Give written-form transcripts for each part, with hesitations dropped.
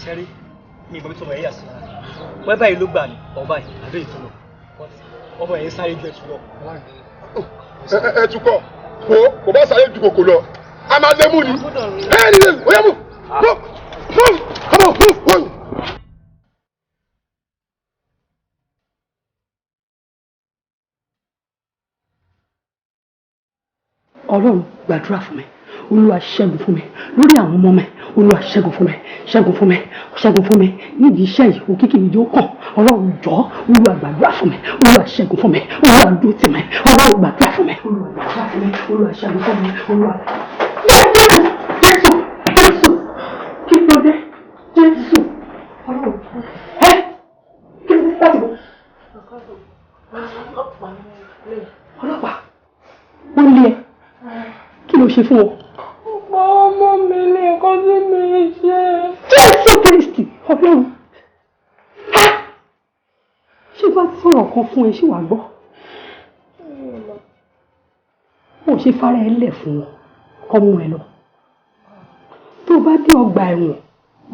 Ṣẹ́rí mi ìbọn mi tó mọ̀ ẹ̀yà sí wọ́n báyìí ló gbà ní ọba yìí àbẹ́ ìtúnú ọmọ yẹn sáré ju ẹtù lọ. Ẹ tukọ̀ kò kò bá sáré ju kòkò lọ, a máa lé mú ni. Ẹ ẹ nílé ó yẹ mú move move, come on, move move. Ọlọ́run, gbàdúrà fún mi. Olúwa, ṣẹ́gun fún mi lórí àwọn ọmọ mi. Olúwa, ṣẹ́gun fún mi, ṣẹ́gun fún mi, ṣẹ́gun fún mi nídìí iṣẹ́ yìí. Òkìkí mi yóò kàn. Ọlọ́run, jọ̀ọ́, Olúwa, gbàdúrà fún mi. Olúwa, ṣẹ́gun fún mi. Olúwa, dúró tì mí. Ọlọ́run, gbàdúrà fún mi. Olúwa, gbàdúrà fún mi. Olúwa, ṣẹ́gun fún mi. Olúwa, Jésù, Jésù, Jésù, kí ló dé? Jésù, Ọlọ́run, ẹ kí ló dé láti bọ̀? Ọlọ́pàá wọ́n lé ẹ, kí ló ṣe fún wọn? Ọ̀pọ̀ ọmọ mi ní nǹkan tí mi ṣe. Jésù Kristi, Ọlọ́run, ṣé bá sọ̀rọ̀ kan fún ẹ, ṣé wàá gbọ́? Ó ṣe fara ẹ lẹ̀ fún wọn kọ́ mú ẹ lọ. Tó bá dé ọgbà ẹ̀wọ̀n,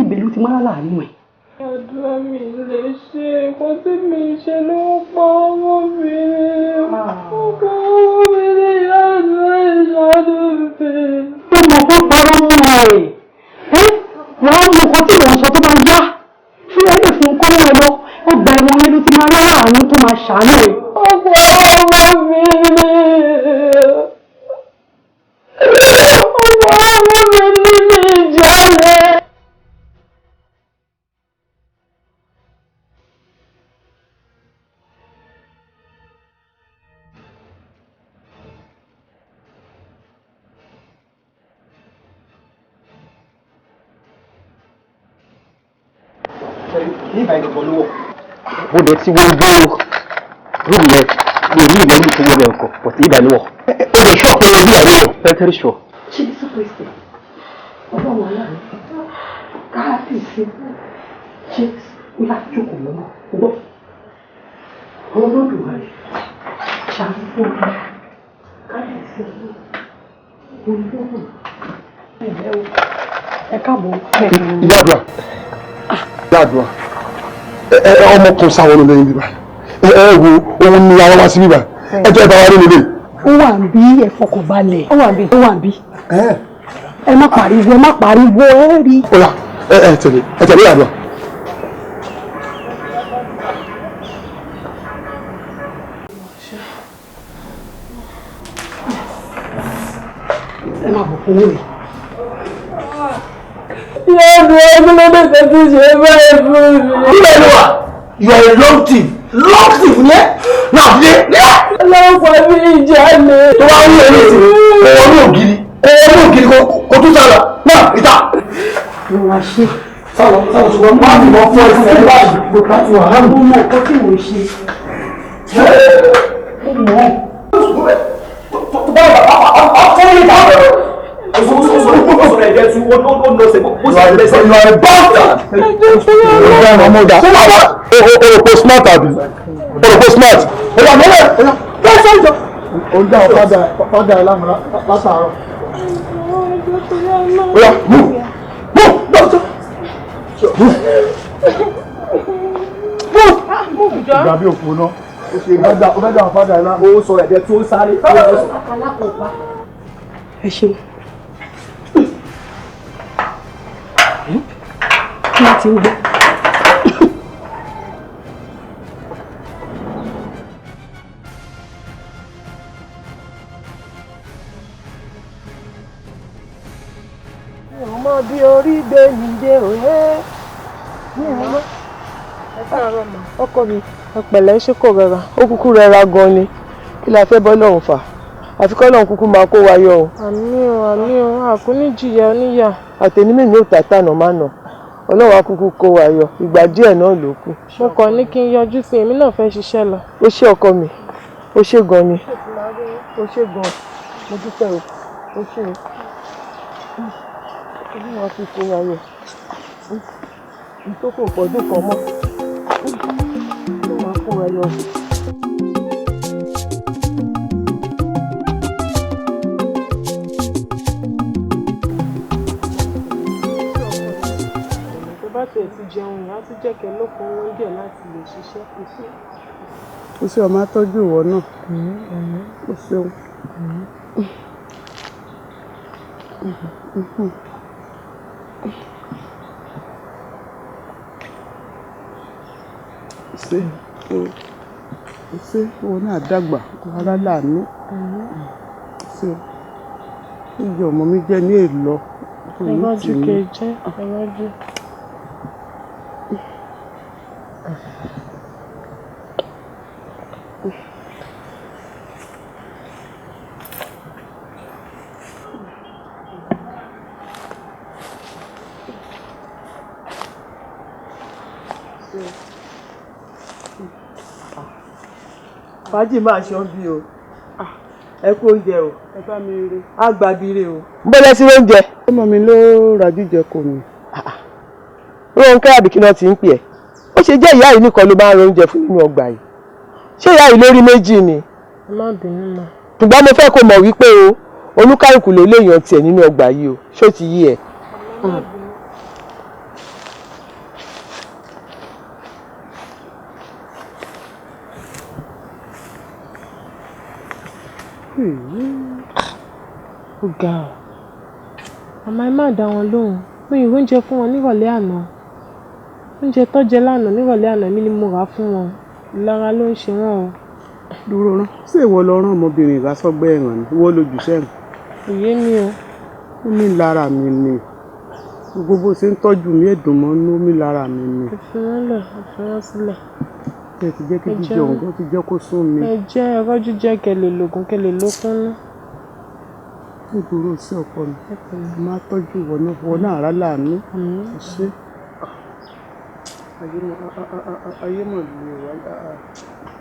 ibẹ̀ ló ti máa láàánú ẹ̀. Àdúrà mi lè ṣe nǹkan tí mi ṣe ló ń pa ọmọ mi. Ó pa ọmọ mi ní àdúrà ìṣàánú mi. Ó mọ̀ kó parọ́ mọ́ ẹ̀ ẹ́, wàá mọ nǹkan tí mò ń sọ tó máa yá fún ẹ lè fún kọ́ mọ́ ẹ lọ. Ọgbà ẹ̀wọ̀n yẹn ló ti máa láàánú tó máa ṣàánú ẹ̀. Ó pa ọmọ mi ní. Ó pa ọmọ mi ní mi ìjálẹ̀. Ní ìbáyìí gbogbo ló wọ̀. Mo dẹ̀ ti wo gbó room yẹn, mi ò ní ìlẹ́nu tó wọ bẹ̀ ọkọ̀, but ìbá ló wọ̀. Ó lè sọ pé orí ẹ̀ ló wọ̀, very very sure. Jésù Kristi, Ọlọ́run aláàánú, káàbíyèsí Jésù, ó yá, jókòó lọ́mọ gbọ́. Olódùmarè, ṣàánú fún mi. Kábíyèsí Olódùmarè, ẹ káàbọ̀. Ìyá àdúrà, ìyá àdúrà, ẹ ẹ ọmọ kan sáwọn ọ̀nà lẹ́yìn bíbá ẹ ẹ wo òun ni àwọn wá sí bíbá. Ẹ jẹ́ ìbára nínú ilé. Ó wà ń bí, ẹ fọkànbalẹ̀. Ó wà ń bí, ó wà ń bí. Ẹ má pariwo, ẹ má pariwo, ẹ rí. Ó yá, ẹ ẹ tẹ̀lé, ẹ tẹ̀lé ìyá àdúrà. Ẹ má bọ̀ fún mi. Ìyá àdúrà, kí ló dé tẹ́tí ṣe báyìí fún mi? Ilé ìlú wa, you are a long thief, long thief ni ẹ náà lé lé. Ọlọ́pàá mi ìjálẹ̀. Tó bá ń wọ ní ìsìn, kó wọnú ògiri, kó wọnú ògiri, kó tún sálọ náà ìta. Mo wá ṣe. Sálọ, sálọ, ṣùgbọ́n má fi mọ fún ẹsẹ̀ ẹ báyìí láti wà hàn. Mo mọ nǹkan tí mò ń ṣe. Mo mọ̀ ọ́. Tó bá wà á fún mi ta. You are a bastard. O rò pé smart àbí? O rò pé smart? Ó yá, mọ́lẹ̀, ó yá, kẹ́sẹ̀ ìjọ. Ó ń dá ọ̀fadà fádà ẹ̀ láàmú látàárọ̀. Ó yá, move, move, lọ́sọ̀. Move. Ìgbà bí òfò náà. Ó fẹ́ dá ọ̀fadà ẹ̀ láàmú. Ó sọ̀rọ̀ ẹ̀jẹ̀ tó sáré. Ẹ ṣeun. Kí wọ́n ti ń gbọ́. Mi ò mọ bí orí gbé mi dé òye. Mi ò mọ. Ọkọ mi, ẹ pẹ̀lẹ́, ṣé kò rẹra? Ó kúkú rẹra gan ni. Kí la fẹ́ bọ́ lọ́hùn fà? Àfi kọ́ lọ́hùn kúkú máa kó wa yọ o. Àmín o, àmín o, àkúní jìyà oníyà. Àtẹ̀mí ní òtà tànà má nà. Ọlọ́run á kúkú kó wa yọ. Ìgbà díẹ̀ náà ló kù. Mo kàn ní kí n yọjú sí, èmi náà fẹ́ ṣiṣẹ́ lọ. Ó ṣé, ọkọ mi, ó ṣé gan ni, ó ṣé gan, mo dúpẹ́ o, ó ṣé o. Ọlọ́run á kúkú kó wa yọ. Ìtókò pọ̀jù kan mọ́. Ọlọ́run á kó wa yọ. Tó bá tiẹ̀ jẹun yìí á tún jẹ́ kẹ́ lókun owó díẹ̀ láti lè ṣiṣẹ́. O ṣe ọmọ atọ́jú ìwọ náà. O ṣeun. Ṣé o ṣe ìwọ náà dàgbà ara láàánú? Ṣé oúnjẹ ọmọ mi jẹ́ ní èlò? Ẹ rọ́jú kẹ́ ẹ jẹ́, ẹ rọ́jú. Fàájì máa ṣe ọ́n bí o. Ẹ kú oúnjẹ o. Ẹ bá mi rí. Á gba bire o. Ń bọ́lẹ̀ sí oúnjẹ. Ọmọ mi ló ra jíjẹ kò mí. Rónkẹ́ àbí kí náà ti ń pè ẹ́. Ó ṣe jẹ́ ìyá yìí nìkan ló máa ń ra oúnjẹ fún nínú ọgbà yìí. Ṣé ìyá yìí lórí méjì ni? Ẹ má bínú mà. Ṣùgbọ́n mo fẹ́ kó mọ̀ wípé o, olúkálùkù ló léèyàn tiẹ̀ nínú ọgbà yìí o. Ṣé ó ti yí ẹ? Ó ga ọ́. Màmá, ẹ má dá wọn lóhùn. Mi ì róúnjẹ fún wọn nírọ̀lẹ́ àná. Oúnjẹ tó jẹ lánàá nírọ̀lẹ́ àná mi ni mo rà á fún wọn. Ìlara ló ń ṣe wọ́n o. Dúró rán. Ṣé ìwọ lọ rán ọmọbìnrin ìlàsọ́gbẹ́ ẹ̀ràn ni? Ìwọ lójú sẹ́rìn. Kò yé mi o. Ó ní lára mi ni. Gbogbo bó ṣe ń tọ́jú mi ẹ̀dùn mọ́ ní ó ní lára mi ni. Ẹ fi wọ́n lẹ̀, ẹ fi wọ́n sílẹ̀. Ẹ ti jẹ́ kí jíjẹ òun kó ti jẹ́ kó sún mi. Ẹ jẹ́ ẹ rọ́jú jẹ́ kẹ́ lè lògùn kẹ́ lè lókun ná. Nítorí sí ọkọ mi, máa tọ́jú ìwọ náà, ìwọ náà rà láàánú. Ṣé ayé mọ̀ lè wá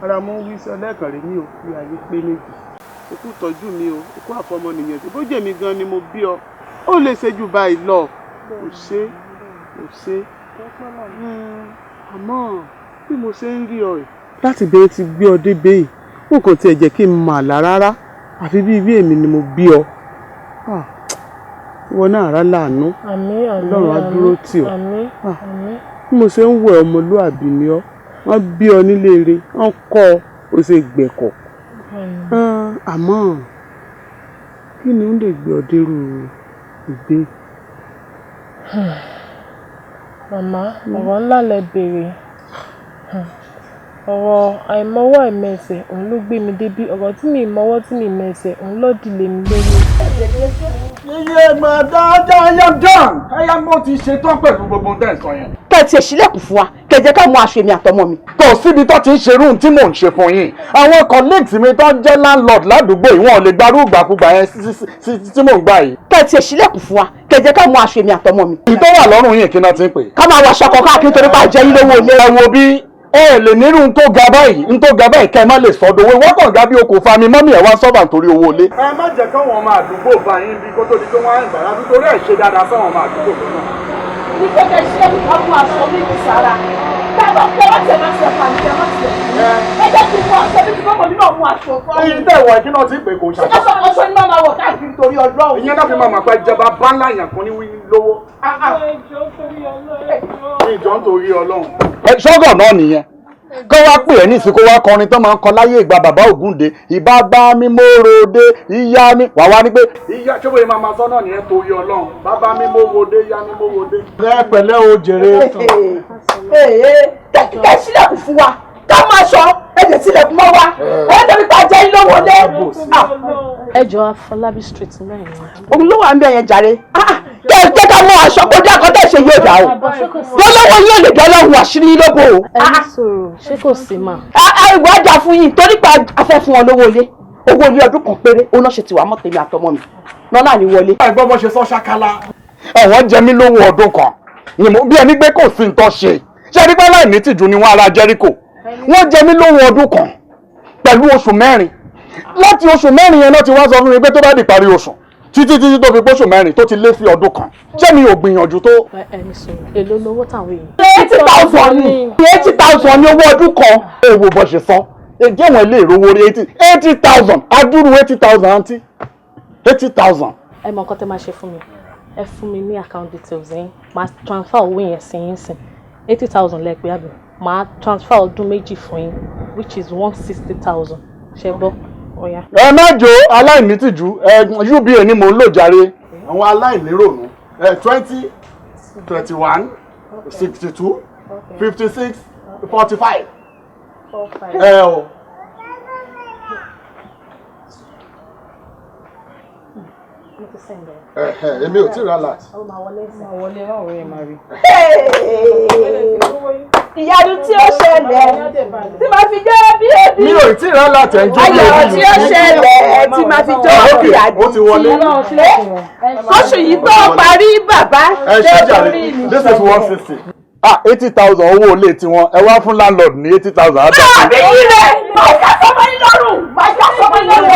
ara mọ́ wí sí ọlẹ́ẹ̀kan rí ní òkú ayé pé méjì. Òkú tọ́jú mi o, òkú àfọmọnìyàn tí bó jẹ́ mi gan ni mo bí ọ, ó lè ṣe jù báyìí lọ. Kò ṣe, kò ṣe. Àmọ́ bí mo ṣe ń rí ọ yìí. Láti bẹ́ẹ̀ ti gbé ọ débẹ̀ yìí, n kò tiẹ̀ jẹ́ kí n mà lá rárá, àfi bí ibi èmi ni mo bí ọ. Ìwọ náà rà láàánú. Ọlọ́run á dúró tì ọ́. Bí mo ṣe ń wọ ọmọlúàbí ni ọ́, wọ́n bí ọ nílé ire, wọ́n kọ́ ọ, o ṣe gbẹ̀kọ̀. Àmọ́ kí ni ó lè gbé ọ dérú ìgbé? Màmá, ọ̀rọ̀ ńlá lẹ béèrè. Ọ̀rọ̀ àìmọwọ́ àìmẹsẹ̀ òun ló gbé mi débí. Ọ̀rọ̀ tí mi mọwọ́ tí mi mẹsẹ̀ òun ló dìlé mi lórí. Iye mọ̀ dáadáa, I am done. I am mo ti ṣetán pẹ̀lú gbogbo ohun tẹ́ ẹ̀ sọ yẹn. Kẹ́ ẹ tiẹ̀ ṣílẹ̀kùn fún wa, kẹ́ ẹ jẹ́ ká mú aṣọ èmi àtọmọ mi. Kò síbi tó ti ń ṣerú ohun tí mò ń ṣe fún yín. Àwọn colleagues mi tó ń jẹ́ landlord ládùúgbò yìí, wọn ò lè gbarú ìgbàkúgbà yẹn tí mò ń gbà yìí. Kẹ́ ẹ tiẹ̀ ṣílẹ̀kùn fún wa, kẹ́ ẹ jẹ́ ká mú aṣọ èmi àtọmọ mi. Ìyí tó wà lọ́rùn yìí kí náà ti ń pè. Ká máa wọ aṣọ kan káàkiri torí pé àjẹ́ yín lówó ilé. Ẹ wo bí ẹ lè nírú n tó ga báyìí, n tó ga báyìí kẹ́ ẹ má lè sọ́dọ̀ owó wọ́n kàn ga bí okò fa mi mọ́mí ẹ̀ wá sọ́bà nítorí owó ilé. Ẹ má jẹ́ káwọn ọmọ àdúgbò bá yín bí kó tó di pé wọ́n á ń gbàrà nítorí ẹ̀ ṣe dáadáa sáwọn ọmọ àdúgbò lọ́nà. Ní pé kẹ́ ṣe é ká mú aṣọ méjì sára. Tábà pé wọ́n tẹ̀ máa ṣe pàǹtẹ̀ máa ṣe. Ẹ jẹ́ kí n mú aṣọ méjì kọ́kọ́ mi náà mú aṣọ fún ọ. Iye tẹ̀ wọ̀ kí náà ti pè kò ṣàṣọ. Ṣé aṣọ ni máa wọ̀ káàkiri torí Ọlọ́run? Ìyẹn náà fi máa mọ̀ pé ìjọba bá ńlá yàn kan ní lówó. Ìjọ ń torí Ọlọ́run. Ṣọ́gọ̀ náà nìyẹn. Kọ́ wá pè ẹ́ ní ìsìnkú wá kọrin tó máa ń kọ láyé ìgbà bàbá Ògúndé. Ìbá bá mi móròdé, ìyá mi. Wà wá ní pé ìyá ṣé bóyá máa ma sọ náà nìyẹn torí Ọlọ́run. Bàbá mi móròdé, ìyá mi móròdé. Ẹ pẹ̀lẹ́ o jèrè. Kẹ́ sílẹ̀kùn fún wa, ká máa sọ ẹ̀jẹ̀ sílẹ̀kùn mọ́ wa. Ẹ tẹ̀lé pa jẹ́ ilé wọlé. Ẹ jọ Afọlábí street mẹ́rin. Òun ló wà ń bẹ̀ yẹn jàre. Kẹ́ ẹ jẹ́ ká mú aṣọ kó dé àkọ́tẹ́ ṣe yóò dà o. Lọ́lọ́wọ́ yóò lè dọ́lọ́hùn àṣírí lóbo o. Ẹ ní sọ̀rọ̀, ṣé kò sí mà? Ìwà ajá fún yín torí pé a fẹ́ fún wọn lówó ilé. Owó ilé ọdún kan péré, òun náà ṣe tiwa mọ́ tèmi àtọmọ mi. Nọ́lá ni wọlé. Ẹ gbọ́ bó ṣe sọ ṣákálá. Ẹ̀wọ̀n jẹ mí lówó ọdún kan. Bí ẹni pé kò sí nǹkan ṣe. Ṣé ẹni pé láìní tìjú ni wọ́n ara Jẹ́ríkò? Wọ́n jẹ mí lówó ọdún kan pẹ̀lú oṣù mẹ́rin. Láti oṣù mẹ́rin yẹn náà ti wá sọ fún mi pé tó bá di parí oṣù títí títí tó fi pósù mẹ́rin tó ti lé sí ọdún kan, ṣé mi ò gbìyànjú tó. Ẹni sọ̀rọ̀, èló lówó táwọn èèyàn. 80,000 ni 80,000 ni owó ọdún kan. Èwo bó ṣe sọ èdè wọn ilé ìrówó rí 80,000 adúrú 80,000 àǹtí 80,000. Ẹ mọ nǹkan tẹ́ máa ṣe fún mi, ẹ fún mi ní account details yín, máa transfer owó yẹn sí yín sìn, 80,000 lẹ́pẹ́ àbí? Màá transfer ọdún 2 fún yín, which is 160,000. Ṣé gbọ́? Ọ̀ya. Ẹ má jó aláìnítìjú. Ẹ UBA ni mò ń lò jàre. Àwọn aláìníròònú, 20, 21, 62, 56, 45. Ẹ o. Èmi ò tí ì rà láti. Ìyanu tí ó ṣẹlẹ̀ tí màá fi jẹ́ bí ebi. Mi ò tí ì rà láti ẹ̀ ń jó bí Ayọ̀ ebi. tí ó ṣẹlẹ̀ tí màá fi jọ́ bí Ok, ó ti wọlé. Kóṣù yìí tó parí bàbá. Ẹ ṣe jàre, this is 160. Ah, 80,000 owó ilé tiwọn, ẹ wá fún landlord ní 80,000. Àbí ire, máa yá sọmọ yín lọ́rùn, máa yá sọmọ yín lọ́rùn,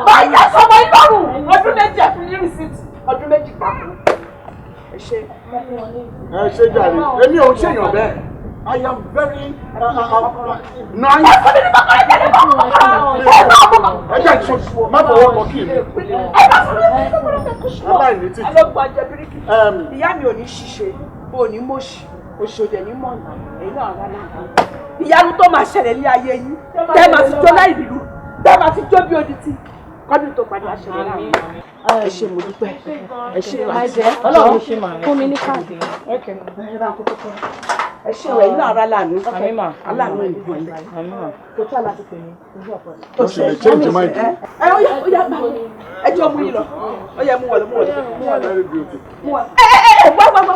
máa yá sọmọ yín lọ́rùn, ọdún 2 àfi ní rìsíìtì, ọdún 2 gbàgbọ́. Ẹ ṣe. Ẹ ṣe jàre, èmi ò ń ṣèyàn bẹ́ẹ̀. I am very nice. Ẹ jẹ́ ìṣó, má fọwọ́ kọ kí mi. Aláìní títí. Alọ́gbọ́n ajẹ́ bíríkì. Ìyá mi ò ní ṣiṣẹ́, ò ní mọ̀ṣì, òṣòdè ní mọ̀nà, èyí náà rà náà. Ìyanu tó máa ṣẹlẹ̀ ní ayé yín, tẹ́ máa fi jó láì nílùú, tẹ́ máa fi jó bí odidi. Kọ́dún tó padà ṣẹlẹ̀ láàrin. Ẹ ṣé, mo dúpẹ́. Ẹ ṣé, Ọlọ́run ṣe máa fún mi ní káàdì. Ẹ ṣé o, ẹ̀yin náà rà láàánú. Aláàánú ìbọn yìí. Kò tó àlá ti pè mí. Ó sì lè change mind. Ẹ ó yá, ó yá gbà. Ẹ jọ mú yín lọ. Ó yá, mú wọlé, mú wọlé, mú wọlé. Very beautiful. Mú wọlé. Ẹ ẹ ẹ wá wá wá.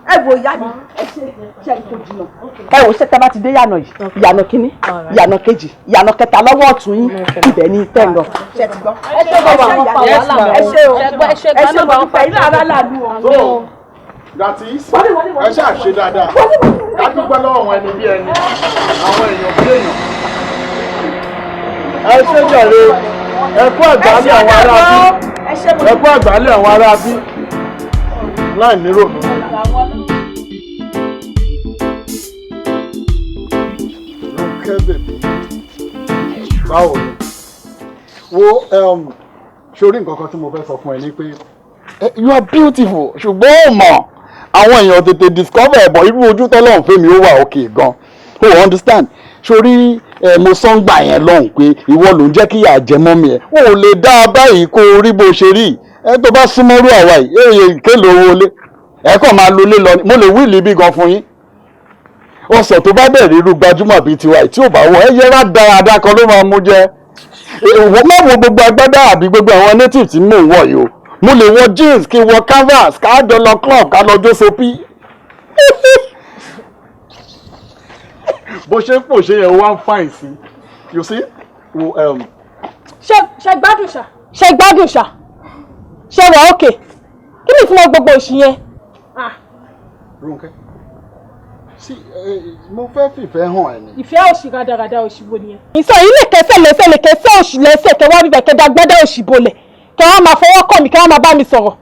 Ẹ wo ìyá mi. Ẹ ṣe ṣe kò jìnnà. Ẹ wò ṣé tẹ́ bá ti dé yànà yìí, yànà kínní, yànà kejì, yànà kẹta lọ́wọ́ ọ̀tún yín, ibẹ̀ ni tẹ́ ń lọ. Ṣé ti gbọ́? Ẹ ṣe bàbá wọn pa wàhálà mọ́. Ẹ ṣé o. Ẹ ṣe Ẹ ṣé mo dúpẹ́, iná ara làlú o. So, that is, ẹ ṣáà ṣe dáadáa. Ká dúpẹ́ lọ́wọ́ àwọn ẹni bí ẹni, àwọn èèyàn bí èèyàn. Ẹ ṣe jàre, ẹ kú àgbálẹ̀ àwọn ará bí. Ẹ kú àgbálẹ̀ àwọn ará bí. Láì nírònú. Rónkẹ́ bèbí, báwo ni? Wo sórí nǹkan kan tí mo fẹ́ sọ fún ẹ ni pé you are beautiful, ṣùgbọ́n ó mọ̀ àwọn èèyàn tètè discover ẹ̀bọ̀ irú ojú tọ́lọ́run fún mi ó wà òkè gan. O understand? Sórí mo sọ ń gbà yẹn lọ́hùn pé ìwọ ló ń jẹ́ kí ìyà jẹ mọ́ mi ẹ̀. O ò lè dá a báyìí kó o rí bó ṣe rí. Ẹ tó bá súnmọ́rú àwa yìí, èyí kéèlò owó lé. Ẹ kàn máa lo lé lọ ni. Mo lè wíìlì bí gan fún yín. Ọ̀sẹ̀ tó bá bẹ̀rẹ̀ irú gbajúmọ̀ bíi tiwa yìí tí ò bá wọ̀ ẹ yẹra dáadáa kan ló máa mú jẹ. Ìwọ má wo gbogbo agbádá àbí gbogbo àwọn native tí mò ń wọ̀ yìí o. Mo lè wọ jeans kí n wọ canvas ká jọ lọ club ká lọ jó sopí. Bó ṣe ń pò ṣe yẹn wá ń fàìn sí. You see? Wo Ṣe gbádùn ṣá. Ṣe gbádùn ṣá. Ṣe wà ókè. Kí ni ìtumọ̀ gbogbo òṣì yẹn? Rónkẹ́. Sí, mo fẹ́ fìfẹ́ hàn ẹ́ ni. Ìfẹ́ òṣì rádaràda òṣì wo nìyẹn? Ìsọ yìí lè kẹsẹ̀ lẹ́sẹ̀ lè kẹsẹ̀ òṣì lẹ́sẹ̀ kẹ wá bíbẹ̀ kẹdà gbẹ́dẹ̀ òṣì bolẹ̀ kẹ wá máa fọwọ́ kàn mí kẹ wá máa bá mi sọ̀rọ̀.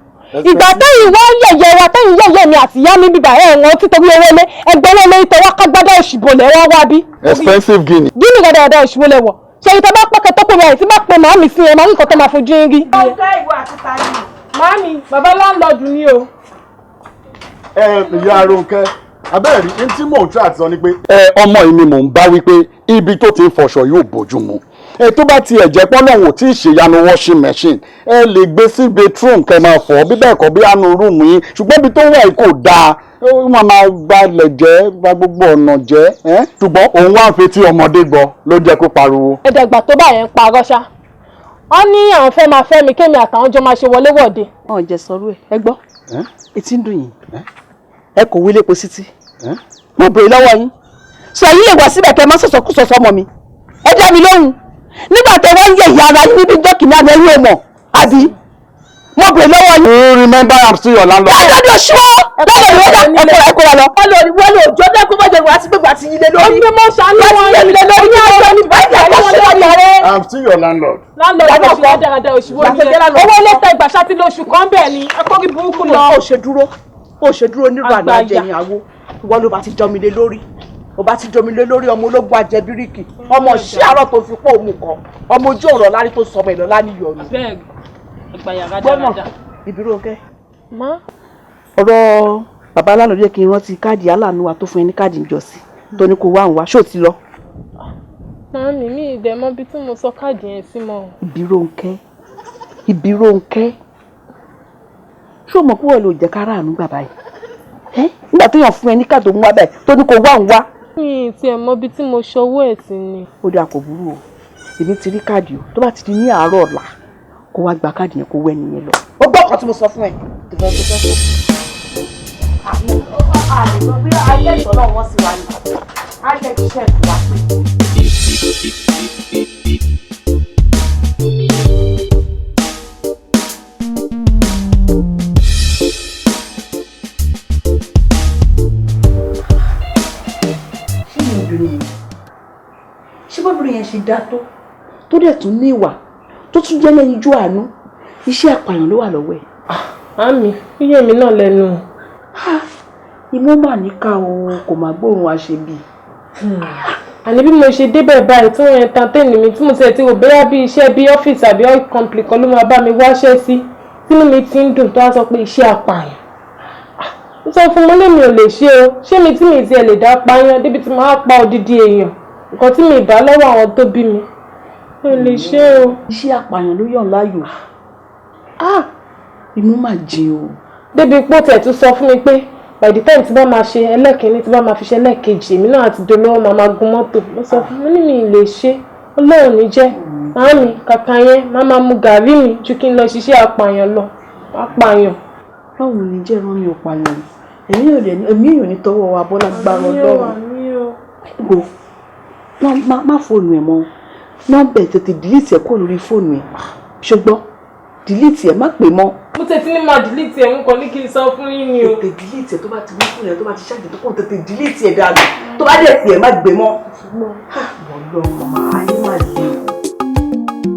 Ìgbà tẹ́yìn wá yẹ̀yẹ́ wa tẹ́yìn yẹ̀yẹ́ mi àti ìyá mi bíbà ẹ̀ wọ́n títorí owó lé ẹgbẹ́ owó lé ìtọ́wá kágbádá òṣì bolẹ̀ wá wá bí. Expensive guinea. Guinea rádaràda òṣì bolẹ̀ wọ̀. Ṣé ìtọ́ bá pẹ́kẹ́ tó pè mí àìsí bá pe màámi sí ẹ máa ń nǹkan tó máa fojú yín rí. Rónkẹ́ ìwọ àti tani. Màámi, bàbá láńlọ́ọ̀dù ni o. Ẹ ìyá Rónkẹ́, abẹ́rẹ́ rí ní tí mò ń try àti sọ ni pé ọmọ yìí ni mò ń bá wí pé ibi tó ti ń fọṣọ yóò bójú mu. Ẹ tó bá tiẹ̀ jẹ́ pọ́n náà wò tí ì ṣèyanu washing machine, ẹ lè gbé sí bedroom kẹ́ máa fọ̀ bí bẹ́ẹ̀ kọ́ bí àánú rúùmù yín, ṣùgbọ́n ibi tó wà yìí kò dáa, ó máa máa gbalẹ̀ jẹ́, gba gbogbo ọ̀nà jẹ́, ṣùgbọ́n òun wá ń fetí ọmọdé gbọ́ ló jẹ́ kó pariwo. Ẹ̀dẹ̀gbà tó bá yẹn ń parọ́ ṣá. Wọ́n ní àwọn fẹ́ máa fẹ́ mi kémi àtàwọn jọ máa ṣe wọléwọ̀de. Ọ̀n jẹ sọ̀rọ̀ ẹ̀, ẹ gbọ́, etí ń dùn yín, ẹ kò wílé po sítí. Mo bèrè lọ́wọ́ yín. Sọ yín lè wá síbẹ̀ kẹ́ ẹ má sọ̀sọ̀kúsọ sọmọ mi. Ẹ dá mi lóhùn. Nígbà tẹ wá ń yẹ ìyá ara yín níbi ìjọ́ kìíní àná ẹ̀yin ò mọ̀, àbí? Mo bèrè lọ́wọ́ yín. You remember I'm still your landlord. Láńlọ́ọ̀dù òṣùwọ́! Lọ́dọ̀ ìwé dà, ẹ kó wa lọ. Wọ́n lè òjò dẹ́kun mọ́jọ ìwà àti gbogbo àti yílé lórí. Ó gbé mọ́ ṣàánú Wọ́n wọn. ti yé mi lé lórí. Ní aṣọ ní Báyìí báyìí kò ṣe wọ́n yàrá. I'm still your landlord. Láńlọ́ọ̀dù òṣì rádaràda òṣì wo nìyẹn. Owó ilé tẹ ìgbà ṣáti lóṣù kan bẹ́ẹ̀ ni ẹ kórí burúkú lọ. Ó ṣe dúró, ó ṣe dúró nírú àná Àgbàyà. ajẹyìn àwo. Ìwọ ló bá ti jọmi lé lórí. Ó bá ti jọmi lé lórí ọmọ ológun ajẹbíríkì. Ọmọ ṣí àárọ̀ tó fi pọ̀ òun kan. Ọmọ ojú ọ̀rọ̀ lárí tó sọmọ ìlọ́lá níyọnu. Bẹ́ẹ̀ àgbàyà Gbọ́nà rádaràda. Ìbírónkẹ́. Má Ọ̀rọ̀ Bàbá aláàánú jẹ́ kí n rántí káàdì aláàánú wa tó fún ẹ ní káàdì ìjọsìn tó ní kó wá òun wá, ṣó ti lọ? Màámi, mi ì dẹ̀ mọ̀ ibi tí mo sọ káàdì yẹn sí mọ́. Ìbírónkẹ́, Ìbírónkẹ́, ṣó mọ̀ pé wọ́n lè jẹ́ kára àánú gbà báyìí? Ẹ́ nígbà tó yàn fún ẹ ní káàdì òun wá báyìí tó ní kó wá òun wá. Mi ì tiẹ̀ mọ̀ ibi tí mo ṣọwọ́ ẹ̀ sí ni. Ó dáa, kò burú o, èmi ti rí káàdì o. Tó bá ti di ní àárọ̀ ọ̀la, kó wá gba káàdì yẹn, kó wẹ́ nìyẹn lọ. Ó gbọ́ ọ̀kan tí mo sọ fún ẹ. A lè sọ pé ayé ìtọ́ náà wọ́n sì wá ní á jẹ́ kí iṣẹ́ ìtura pé. Ṣé ní obìnrin yẹn, ṣé bọ́bìnrin yẹn ṣe dá tó, tó dẹ̀ tún ní ìwà, tó tún jẹ́ lẹ́yinjú àánú, iṣẹ́ àpàyàn ló wà lọ́wọ́ ẹ̀? Màámi, yíyẹ mi náà lẹ́nu. Imú mà níkà o, kò má gbóòórùn àṣebí. Àní bí mo ṣe débẹ̀ báyìí tí wọ́n entertain mi, tí mo ti ẹ̀ ti rò bóyá bí iṣẹ́ bí ọ́fíìsì àbí oil company kan ló máa bá mi wáṣẹ́ sí, tínú mi ti ń dùn, tó wá sọ pé iṣẹ́ apààyàn. Mo sọ fún mo lémi ò lè ṣe o. Ṣé mi tí mi tiẹ̀ lè dá pààyàn débi tí màá pa odidi èèyàn, nǹkan tí mi bá lọ́wọ́ àwọn tó bí mi, mi ò lè ṣe o. Iṣẹ́ apààyàn ló yàn láàyò. Imú mà jìn o. Débi pé ó tẹ̀ tún sọ fún mi pé by the time tí bá máa ṣe ẹlẹ́kìnní, tí bá máa fi ṣe ẹlẹ́kejì, èmi náà àti dolówó, máa máa gun mọ́tò. Mo sọ fún mi ní mi lè ṣe, Ọlọ́run ní jẹ́. Màámi, kàkà yẹn, máa máa mu gàrí mi ju kí n lọ ṣiṣẹ́ apààyàn lọ, apààyàn. Báwo ni jẹ́ rán mi ò pààyàn, èmi ò dẹ̀ èmi ò ní tọwọ́ wa bọ́lá gbára Ọlọ́run. Wo, má fóònù ẹ̀ mọ́, nọ́mbà ẹ̀, tètè delete ẹ̀ kúrò lórí fóònù ẹ̀, ṣùgbọ́n delete ẹ̀, má pè mọ́. Mo tètè ní máa delete ẹ̀, ń kàn ní kí n sọ fún yín ni o. Tètè delete ẹ̀. Tó bá ti wí fún ẹ̀, tó bá ti ṣáàjì tó kàn, tètè delete ẹ̀ dànù. Tó bá dẹ̀ pè ẹ̀, má gbé mọ́. Ọlọ́run, màmá ayé má le o.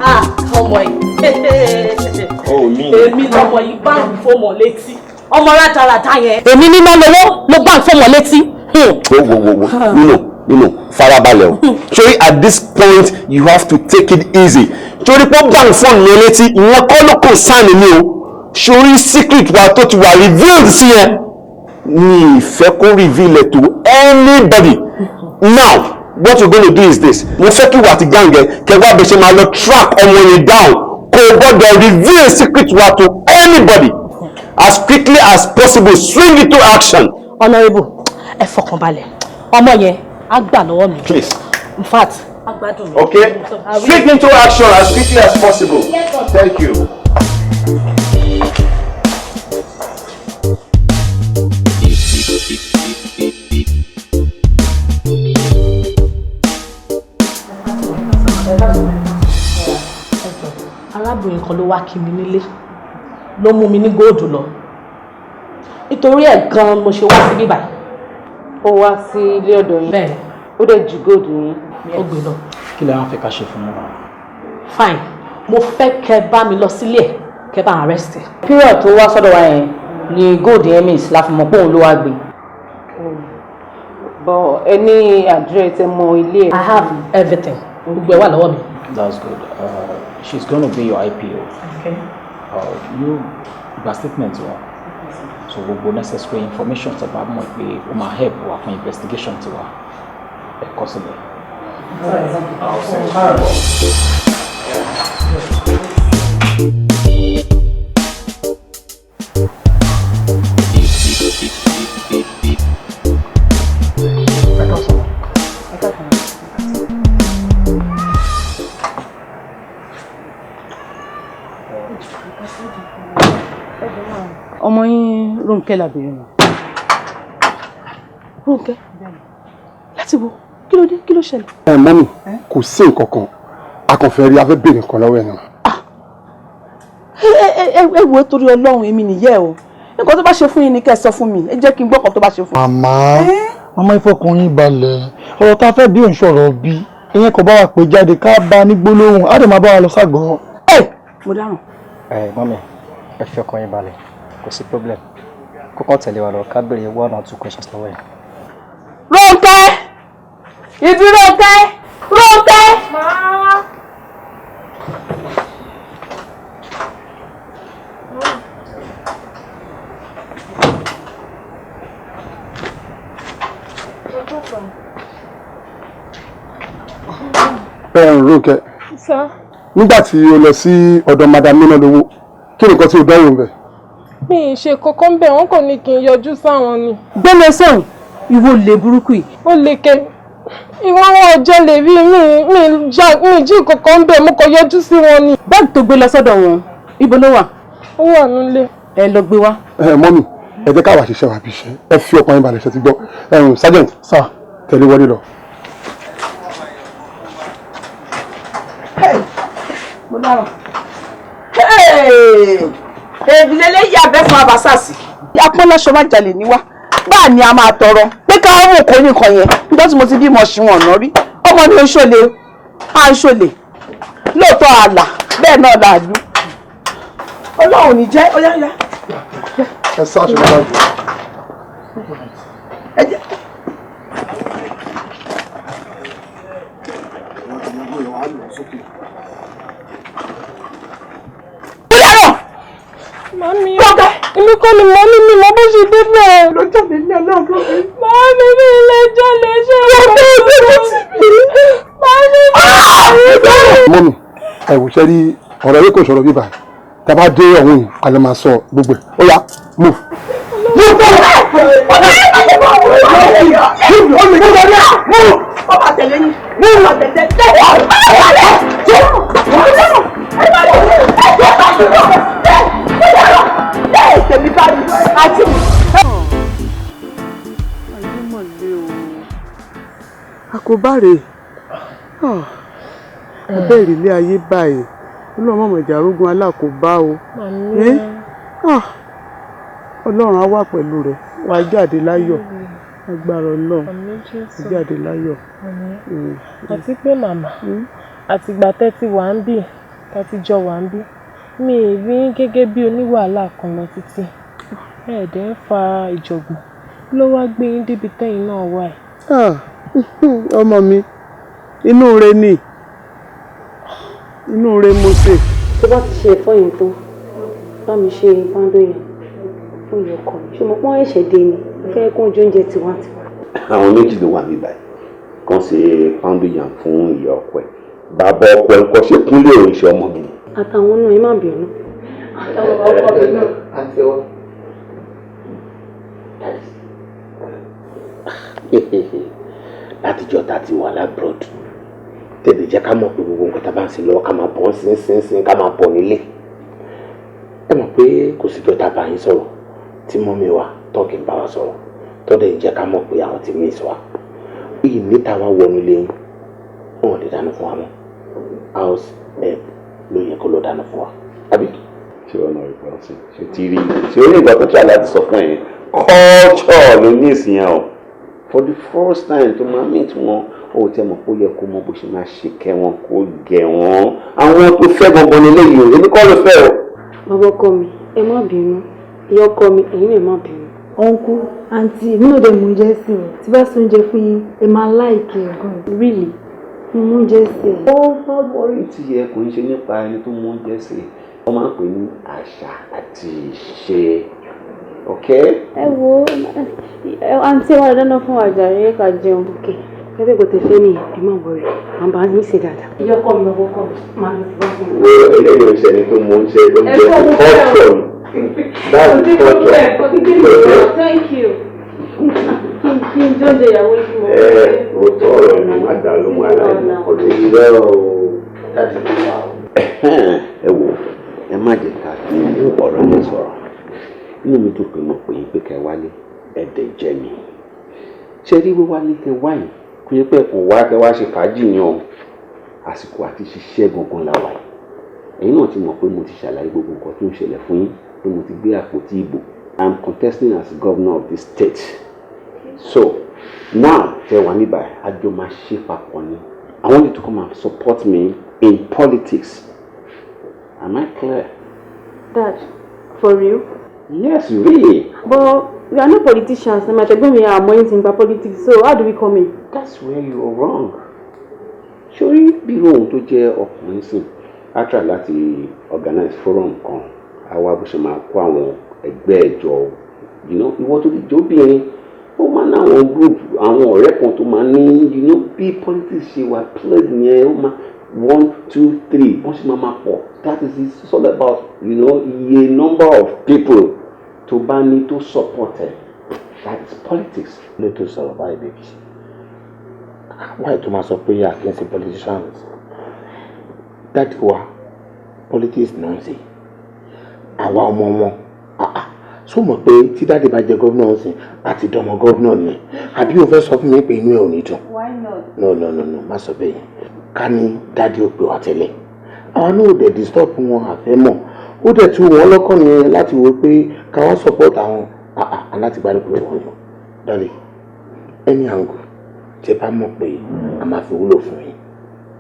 Ah, ọmọ yìí. Oh, mi. Èmi lọmọ yìí bá ń fọmọ létí. Ọmọ rádaràda yẹn. Èmi níná lọ́wọ́ ló bá ń fọmọ létí. Wo, wo, wo, wo, Nino, Nino, farabalẹ̀ o. Sorry, at this point you have to take it easy. Torí pé bang fóònù mi létí, ìyẹn kọ́ ló concern mi o. Sori secret wa tó ti wà revealed sí yẹn, mi ì fẹ́ kó reveal it to anybody. Now, what you're gonna do is this. Mo fẹ́ kí wà á ti gang ẹ kẹ wá bẹ ṣe máa lọ track ọmọ yẹn down. Kò gbọ́dọ̀ reveal secret wa to anybody. As quickly as possible, swing into action. Honourable, ẹ fọkàn balẹ̀, ọmọ yẹn á gbà lọ́wọ́ mi. Please. In fact, á gbádùn mi. Okay? Swing into action as quickly as possible. Thank you. Arábìnrin kan ló wá kí mi nílé, ló mú mi ní gold lọ. Nítorí ẹ̀ gan-an mo ṣe wá síbí báyìí. Ó wá sí ilé ọ̀dọ̀ yín? Bẹ́ẹ̀. Ó dẹ̀ jí gold yín? Ó gbé lọ. Kí lẹ wá fẹ́ ká ṣe fún wọn? Fine, mo fẹ́ kẹ́ bá mi lọ sílé ẹ̀, kẹ́ bá arrest ẹ̀. Period tó wá sọ́dọ̀ wa yẹn ni gold yẹn miss la fi mọ̀ pé òun ló wá gbé. But ẹ ní address, ẹ mọ ilé ẹ? I have everything, gbogbo ẹ̀ wà lọ́wọ́ mi. That's good. She's gonna be your IPO. Okay. You gba statement wọn. So gbogbo necessary information tó bá mọ̀ pé ó máa help wa fún investigation tiwa, ẹ kọ sílẹ̀. I'll send. Ọmọ yín Rónkẹ́ làbẹ̀rẹ̀ wọn. Rónkẹ́ láti wo? Kí ló dé? Kí ló ṣẹlẹ̀? Ẹ mummy, kò sí nǹkan kan, a kàn fẹ́ rí, a fẹ́ béèrè nǹkan lọ́wọ́ ẹ̀ náà. Ẹ ẹ ẹ ẹ wo, torí Ọlọ́run, èmi nìyẹ́ o. Nǹkan tó bá ṣe fún yín ni kẹ́ ẹ sọ fún mi. Ẹ jẹ́ kí n gbọ́ nǹkan tó bá ṣe fún Màmá, màmá, ìfọkànrin balẹ̀. Ọ̀rọ̀ tá a fẹ́ bí òun sọ̀rọ̀ bí ìyẹn kò bá wa pè jáde, ká bá a ní gbólóhùn, á dẹ̀ máa bá wa lọ ságọ́. Ẹ mo dáràn. Ẹ mummy, ẹ fi ọkàn yín balẹ̀, kò sí problem. Kókó tẹ̀lé wa lọ, ká béèrè one or two questions lọ́wọ́ ẹ̀. Rónkẹ́, ìbí Rónkẹ́, Rónkẹ́. Bẹ́ẹ̀ Rónkẹ́. Sir. Nígbà tí o lọ sí ọ̀dọ̀ Madam Nina lówó, kí ni nǹkan tí o dánwò ń bẹ̀? Mi ì ṣe kankan bẹ́ẹ̀, wọ́n kàn ní kí n yọjú sáwọn ni. Gbẹ́nu sọ̀hún, ìwọ lè burúkú yìí. Ó lè kẹ ìwọ́n wọn ọjọ́ lè rí mi mi jí kankan bẹ́ẹ̀, mo kàn yọjú sí wọn ni. Báàgì tó gbé lọ sọ́dọ̀ wọn, ibo ló wà? Ó wà nílé. Ẹ lọ gbé wá. Ẹ mọ́mì, ẹ jẹ́ káwa ṣiṣẹ́ wa bí iṣẹ́, ẹ fi ọkàn yín balẹ̀, ṣe ti gbọ́? Ẹ̀hún sergeant, sir, tẹ̀lé wọlé lọ. Mo dáràn. Èbí lélẹ́yìí abẹ́fọn abasasi. Apọ́nlọ́ṣọ má jalè níwá. Báà ni a máa tọrọ pé káwọn mú kó nìkan yẹn nígbà tí mo ti bímọ ṣùwọ̀n ọ̀nà rí. Ọmọ mi ò ṣòlè, à ń ṣòlè. Lóòótọ́ àlà bẹ́ẹ̀ náà là lú. Ọlọ́run ní jẹ́ ó yá yá. Ẹ sá aṣọ bàbá jù. Ẹ jẹ́. Màmí, èmi kọ́ ni mo ní mi mọ bó ṣe dé bẹ́ẹ̀. Ló jáde ní ọlọ́run mi. Màmí, mi lè jalè ṣe wọ́n tó ti mi. Màmí, mi lè. Mọ́mì, ẹ wò, ṣe rí ọ̀rọ̀ yìí kò sọ̀rọ̀ bíbá tá a bá dé ọ̀hún yìí, a lè máa sọ gbogbo ẹ̀. Ó yá, move. Ọba tẹ̀lé yín. Ọba tẹ̀lé tẹ̀lé àti. Ayé mọ̀ lé o, àkóbá rèé, abẹ́ ìrìlẹ̀ ayé báyìí. Ọlọ́run mọ̀mọ́ ìjà arógun alákòóbá o. Ọlọ́run á wà pẹ̀lú rẹ̀, wàá jáde láyọ̀, agbára Ọlọ́run, wàá jáde láyọ̀. Àti pé màmá, àtìgbà tẹ́ ti wà ń bì, tá ti jọ wà ń bì, mi ì rí gẹ́gẹ́ bí oníwàhálà kan lọ títí. Ẹ̀ẹ́dẹ̀ ń fa ìjọ̀gbọ̀n ló wá gbé yín débi tẹ́yìn náà wà ẹ̀. Ọmọ mi, inú rẹ ni, inú rẹ mo ṣe. Tó bá ti ṣe ẹ̀fọ́ yẹn tán, bá mi ṣe pàǹdó yẹn fún ìyá ọkọ mi. Ṣùgbọ́n pọ́n ẹ̀ṣẹ̀ dé ni, mo fẹ́ kó oúnjẹ oúnjẹ tiwantiwa. Àwọn méjì ló wà ní báyìí kan ṣe pàǹdó yàn fún ìyá ọkọ ẹ. Bàbá ọkọ ẹ kọ ṣe kúnlẹ̀ òun ṣe ọmọ mi ni. Àtàwọn náà, ẹ má bínú. Àtàwọn ọkọ mi náà. Àti ọ. Látijọ́ ta ti wà l'abroad, tẹ̀lé jẹ́ ká mọ̀ pé gbogbo nǹkan tá a bá ń ṣe lọ́wọ́, ká máa bọ̀ sínsínsín, ká máa bọ̀ nílé. Ẹ mọ̀ pé kò síjọ́ tá a bá yín sọ̀rọ̀ tí mọ́mí wa tọ́kì ń bá wa sọ̀rọ̀ tọ́dẹ̀ ń jẹ́ ká mọ̀ pé àwọn ti mí sọ wa. Ìní tá a wá wọnú ilé yín, wọn ò lè dáná fún wa mọ́. House help ló yẹ kó lọ dáná fún wa. Àbí? Ṣé wọn náà rí pọ́ńsì? Ṣé ti rí? Ṣé o ní ìgbà tó tí aláàtì sọ fún ẹ? Culture ló ní ìsìn yẹn o. For the first time tó máa meet wọn, ó tẹ mọ̀ pé ó yẹ kó mọ bó ṣe máa ṣe kẹ́ wọn, kó gẹ̀ wọ́n. Àwọn tó fẹ́ gangan ní eléyìí o, èmi kọ́ ló fẹ́ o. Bàbá ọkọ mi, ẹ má bínú. Ìyá ọkọ mi, ẹ̀yin náà ẹ má bínú. Uncle, àǹtí, èmi náà dẹ̀ mú oúnjẹ sí o. Tí bá sí oúnjẹ fún yín, ẹ máa like ẹ̀ gan. Really? Mo mú oúnjẹ sí i. Ó má wọrí tí ẹ kò ń ṣe nípa ẹni tó mú oúnjẹ sí i. Wọ́n máa ń pè ní àṣà àti ìṣe. Okay? Ẹ wo, àǹtí wa, dáná fún wa jàre, ká jẹun. Ok, gẹ́gẹ́ bó ti fẹ́ nìyẹn, ẹ má worry, màá bá yín ṣe dáadáa. Ìyá ọkọ mi, bàbá ọkọ mi, máa lọ sí bá fún mi. Wo, eléyìí ò ṣẹni tó mú oúnjẹ oúnjẹ, culture ni. That's the culture. Thank you. Kí n jọ́njẹ ìyàwó yìí mọ́. Ẹ òótọ́ ọ̀rọ̀ ni, má dà lóhùn aláìmọ̀ ọdún irọ́ o. Láti fi wá o. Ẹ wò, ẹ má jẹ́ ká fi ọ̀rọ̀ yẹn sọ̀rọ̀. Inú mi dùn pé mo pè yín pé kẹ́ wálé, ẹ̀dẹ̀ jẹ́ mi. Ṣé rí wíwálé tẹ wáyé, kò yẹ pé kò wá kẹ́ wá ṣe fàájì yẹn o. Àsìkò àti ṣiṣẹ́ gangan la wà yìí. Ẹ̀yin náà ti mọ̀ pé mo ti ṣàlàyé gbogbo nǹkan tó ń ṣẹlẹ̀ fún yín, pé mo ti gbé àpótí ìbò. I'm contesting as governor of this state. So now tẹ wà níbà, àjọ máa ṣe papọ̀ ni. I want you to come and support me in politics. Am I clear? Dad, for real? Yes, really. But we are not politicians. Na my ẹ̀gbọ́n mi are more into politics. So how do we come in? That's where you are wrong. Sórí bí irú òun tó jẹ́ ọkùnrin sìn, á try láti organize forum kan, á wá bó ṣe máa kó àwọn ẹgbẹ́ ẹ̀jọ. Ìwọ tó lè jóbìnrin, ó máa ní àwọn group, àwọn ọ̀rẹ́ kan tó máa ní, bí politics ṣe wà played yẹn, ó máa one, two, three, wọ́n sì máa pọ̀. That is it. It's all about iye number of people tó bá ní tó support ẹ. That is politics. Ló tó sọ̀rọ̀ báyìí, baby, why tó máa sọ pé a kì í ṣe politicians? Daddy wa, politics náà ń ṣe. Àwa ọmọ wọn sọ mọ̀ pé tí daddy bá jẹ gómìnà ọ̀sìn àti dọmọ gómìnà nìyẹn, àbí o fẹ́ sọ fún mi pé inú ẹ̀ ò ní dùn? Why not? No, no, no, no, má sọ bẹ́ẹ̀ yẹn. Ká ní daddy ò pè wá tẹ́lẹ̀, àwa náà ò dẹ̀ disturb wọn, àfẹ́ mọ̀. Ó dẹ̀ tú wọn lọ́kàn nìyẹn láti wo pé ká wá support àwọn aláti gbárùkù tí wọ́n yàn. Daddy, any angle tí ẹ bá mọ̀ pé a máa fi wúlò fún yín,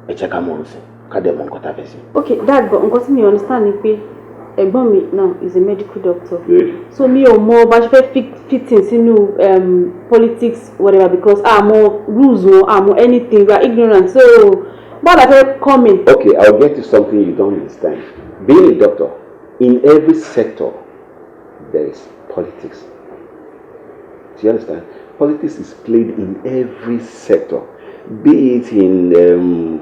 ẹ jẹ́ ká mọ̀ ọ́n sí, ká dẹ̀ mọ̀ nǹkan tá a fẹ́ sí. Okay, Dad, but nǹkan tí mi understand ni pé ẹ̀gbọ́n mi now is a medical doctor. Good. So mi ò mọ bá ṣe fẹ́ fit in sínú politics, whatever, because àmọ́ rules wọn, àmọ́ anything, we are ignorant. So báwo la fẹ́ come in? Okay, I'll get to something you don't understand. Being a doctor, in every sector, there is politics. Do you understand? Politics is played in every sector, be it in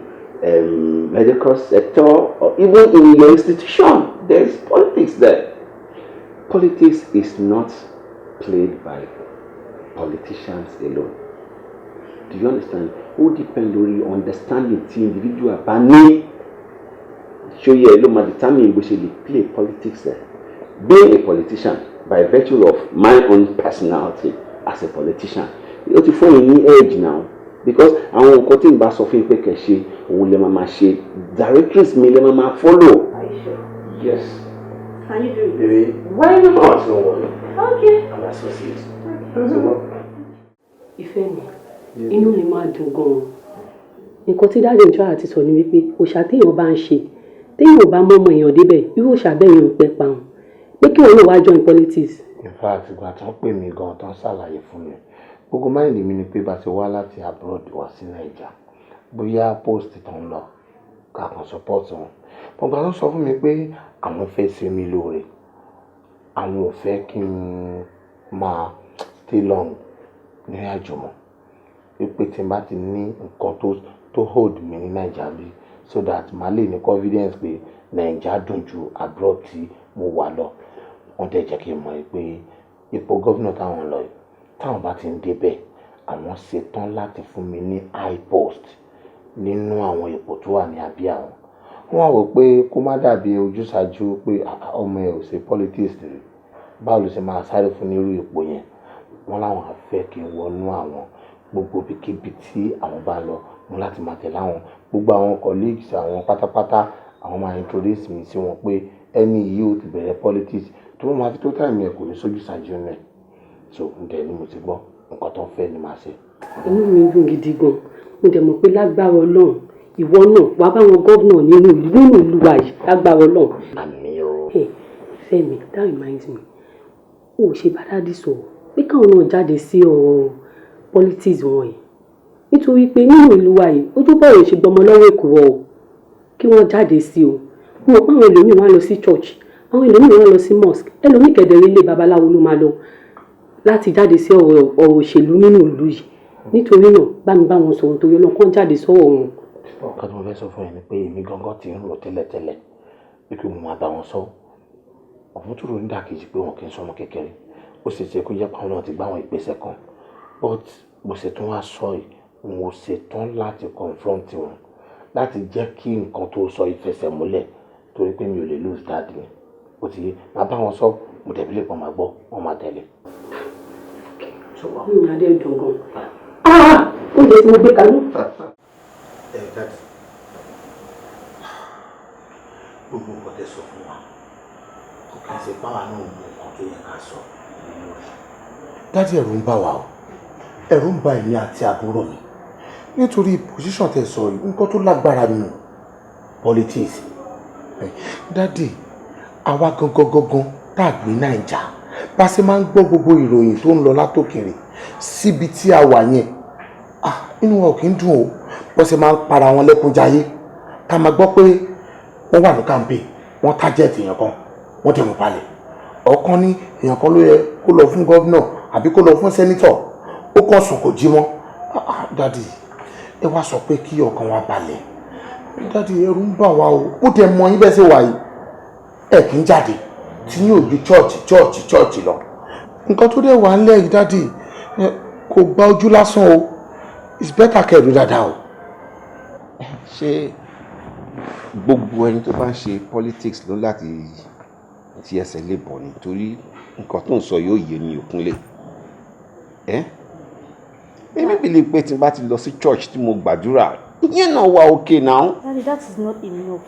medical sector or even in your institution. There is politics there. Politics is not played by politicians alone. Do you understand? Ó depend lórí understanding tí individual bá ní. Ṣóyẹ ló máa determine bó ṣe lè play politics there. Being a politician, by virtue of my own personality as a politician, ó ti fún mi ní edge now, because àwọn nǹkan tí n bá sọ fún yín pé kẹ́ ṣe, òun lè máa ṣe, directives mi lè máa follow. Are you sure? Yes. Can you do it? Baby, why not? Don't worry. Okay. I'm associate. Ìfẹ́ mi, inú mi máa dùn gan-an. Nǹkan tí daddy ń tọ́ àti sọ ni wípé òòṣà téèyàn bá ń ṣe, téèyàn ò bá mọ́mọ́ èèyàn débẹ̀, irú òòṣà bẹ́ẹ̀ yẹn ò pẹ́ pa wọn, pé kí òun náà wá join politics. In fact, ìgbà tó ń pè mí gan, tó ń ṣàlàyé fún mi, gbogbo mind mi ni pé bá ti wá láti abroad wá sí Naija, bóyá post tó ń lọ, ká kàn support wọn. Gbogbo tó sọ fún mi pé àwọn fẹ́ ṣe mí lóore, àwọn ò fẹ́ kí n máa stay long ní àjò mọ́, wípé tí n bá ti ní nǹkan tó hold mi ní Naija bí, so that màá lè ní confidence pé Naija dùn ju abroad tí mo wà lọ. Wọ́n dẹ̀ jẹ́ kí n mọ̀ pé ipò gómìnà táwọn lọ yìí, táwọn bá ti ń débẹ̀, àwọn ṣetán láti fún mi ní high post nínú àwọn ipò tó wà ní abẹ́ àwọn. Wọ́n wá wò pé kó má dàbí ojúsàájú pé ọmọ ẹ ò ṣe politics rí, báwo ló ṣe máa sáré fún ní irú ipò yẹn. Wọ́n láwọn á fẹ́ kí n wọnú àwọn gbogbo ibikíbi tí àwọn bá lọ, mo láti máa tẹ̀lé àwọn gbogbo àwọn colleagues àwọn pátápátá. Àwọn máa introduce mi sí wọn pé ẹni yìí ó ti bẹ̀rẹ̀ politics, tó bá máa fi tó time ẹ̀, kò ní sójú ṣáájú nù ẹ̀. So ǹdẹ̀ ni mo ti gbọ́, nǹkan tó ń fẹ́ ni màá ṣe. Inú mi dùn gidi gan. Mo dẹ̀ mọ̀ pé lágbára Ọlọ́run, ìwọ náà wàá bá wọn gómìnà nínú ìlú wa yìí, lágbára Ọlọ́run. Àmín o. Fẹ́mi, that reminds me, o ò ṣe bá daddy sọ̀rọ̀ pé káwọn náà jáde sí ọ̀rọ̀ politics wọn yìí, nítorí pé nínú ìlú wa yìí, ojú bọ̀rọ̀ ṣe gbọmọ lọ́wọ́ èkùrọ́ o. Kí wọ́n jáde sí o. Mo mọ̀ pé àwọn ẹlòmíì wọ́n á lọ sí church, àwọn ẹlòmíì wọ́n á lọ sí mosque, ẹlòmíì kẹ̀dẹ̀rẹ́ ilé babaláwo ló máa lọ láti jáde sí ọ̀rọ̀ òṣèlú nínú ìlú yìí. Nítorí náà, bá mi bá wọn sọ̀rọ̀, torí Ọlọ́run, kán jáde sọ̀rọ̀ wọn. Nǹkan tí mo fẹ́ sọ fún ẹ ni pé èmi gangan ti ń rò tẹ́lẹ̀tẹ́lẹ̀ pé kí mo máa bá wọn sọ. Ọ̀fun tó rò nídàkejì pé wọn kì í sọmọ kékeré, ó sì ṣe kó jẹ́ pé àwọn náà ti gbá àwọn ìgbésẹ̀ kan, but mo ṣe tún wá sọ yìí, mo ṣetán láti confront wọn láti jẹ́ kí nǹkan tó sọ ìfẹsẹ̀ múlẹ̀, torí pé mi ò lè lose daddy mi. Ó ti yé, máa bá wọn sọ. Mo dẹ̀ bí lè pọ̀, máa gbọ́, wọ́n máa tẹ̀lé. Mi adé dùn gan. Ah, oúnjẹ tí mo gbé kaná. Ẹ daddy, gbogbo nǹkan tẹ́ sọ fún wa, kò kí n ṣe páwa náà mọ nǹkan tó yẹ ká sọ lórí. Daddy, ẹ̀rù ń bà wá o. Ẹ̀rù ń bà èmi àti àbúrò mi nítorí position tẹ́ sọ yìí, nǹkan tó lágbára nù politics. Daddy, àwa gangan gangan tá a gbé Naija, bá ṣe máa ń gbọ́ gbogbo ìròyìn tó ń lọ látòkèrè síbi tí a wà yẹn, ah, inú wa ò kí ń dùn o. Bó ṣe máa ń para wọn lẹ́kún jayé, tá a máa gbọ́ pé wọ́n wà ní campaign, wọ́n target èèyàn kan, wọ́n dẹ̀ mú balẹ̀. Ọ̀kan ní èèyàn kan ló yẹ kó lọ fún governor àbí kó lọ fún senator, ó kàn sùn kò jí mọ́. Ah, ah, Daddy, ẹ wá sọ pé kí ọkàn wa balẹ̀. Daddy, ẹ̀rù ń bà wá o. Ó dẹ̀ mọ yín bẹ́ẹ̀ ṣe wà yìí, ẹ kì í jáde tí yóò ju church, church, church lọ. Nǹkan tó dẹ̀ wà ńlẹ̀ yìí, Daddy, kò gba ojú lásán o. It's better kẹ́ ẹ dáadáa o. Ṣé gbogbo ẹni tó bá ń ṣe politics ló láti ti ẹsẹ̀ lè bọ̀ ni? Torí nǹkan tó ń sọ yóò yé mi òkúnlé ẹ́. Èmi believe pé tí n bá ti lọ sí church tí mo gbàdúrà, ìyẹn náà wà okay now. Daddy, that is not enough.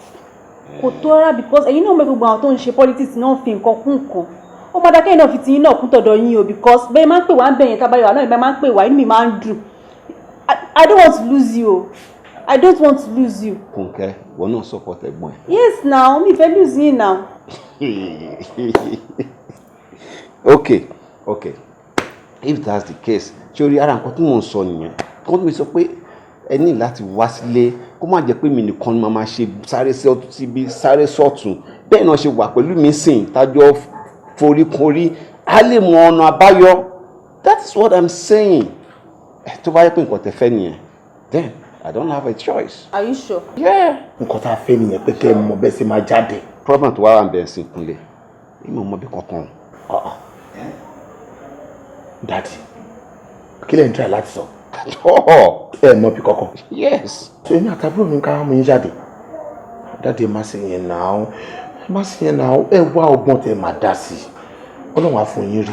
Kò tó rárá, because ẹ̀yin náà mọ̀ gbogbo àwọn tó ń ṣe politics náà fi nǹkan kún nǹkan. Ó máa dákẹ́ náà fi tiyín náà kún tọ̀dọ̀ yín o, because bẹ́ẹ̀ máa ń pè wá ń bẹ̀yẹn tábàyọ̀ náà, bẹ́ẹ̀ máa ń pè wá, inú mi máa ń dùn. I don't want to lose you o. I don't want to lose you. Fúnkẹ́, ìwọ náà support ẹ̀gbọ́n ẹ̀. Yes now, mi fẹ́ lose yín now. Okay, if that's the case, ṣé orí ara nǹkan tí mò ń sọ nìyẹn kí wọ́n tó sọ pé ẹ ní láti wá sílé, kó má jẹ́ pé mi nìkan ni màá máa ṣe sáré síbi sáré sọ́tún. Bẹ́ẹ̀ náà ṣe wà pẹ̀lú mi sìn tájọ́ foríkorí, á lè mọ ọ̀nà àbáyọ. That is what I'm saying. Tó bá yẹ pé nǹkan tẹ́ fẹ́ nìyẹn, then I don't have a choice. Are you sure? Yeah. Nǹkan tá a fẹ́ nìyẹn, pé kẹ́ ẹ mọ bẹ́ẹ̀ sì máa jáde. Problem tó wá wà ń bẹ̀rẹ̀ sí ìkúnlẹ̀, èmi ò mọ bí kankan. Daddy, kí lẹ̀ ń try láti sọ? Ẹ mọ bí kankan? Yes. So èmi àtàbúrò mi ká mú yín jáde? Daddy, má ṣe yẹn náà, má ṣe yẹn náà. Ẹ wá ọgbọ́n tẹ máa dá sí i, Ọlọ́run á fún yín rí.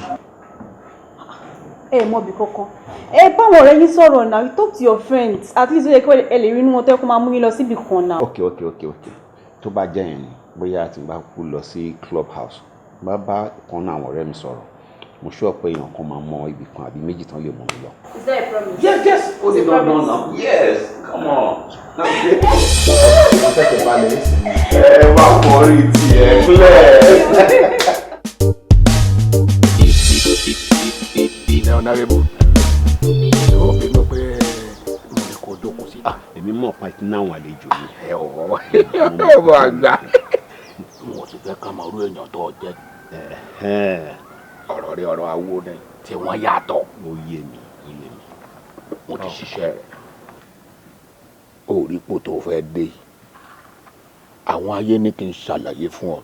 Ẹ mọ ibì kankan? Ẹ báwọn ọ̀rẹ́ yín sọ̀rọ̀ now. You talk to your friends. At least ó yẹ kí ẹ lè rí inú wọn tó yẹ kó máa mú yín lọ síbì kan now. Ok, tó bá jẹ́ yẹn ni, bóyá tí n bá kú lọ sí club house, bá bá kan náà àwọn ọ̀rẹ́ mi sọ̀rọ̀, mo sure pé èèyàn kan máa mọ ibì kan àbí méjì tán lè mú mi lọ. Is that a promise? Yes, ó di dandan náà. Yes, come on. Afẹ́fẹ́ balẹ̀ ẹ̀ sì. Ẹ má wọrí tiẹ̀ clear. Ilẹ̀ honourable, ó bínú pé mo ní kó jókòó sí. Èmi mọ̀ pa ti náwọn àlejò mi. Ẹ ọ̀ ọmọ àgbà. Mo sì fẹ́ ká mọ irú èèyàn tó jẹ́. Ọ̀rọ̀ rí ọ̀rọ̀ awo ni tí wọ́n yàtọ̀. Ó yé mi, ó yé mi. Mo ti ṣiṣẹ́ rẹ̀. Ó rí ipò tó fẹ́ dé. Àwọn ayé ní kí n ṣàlàyé fún ọ,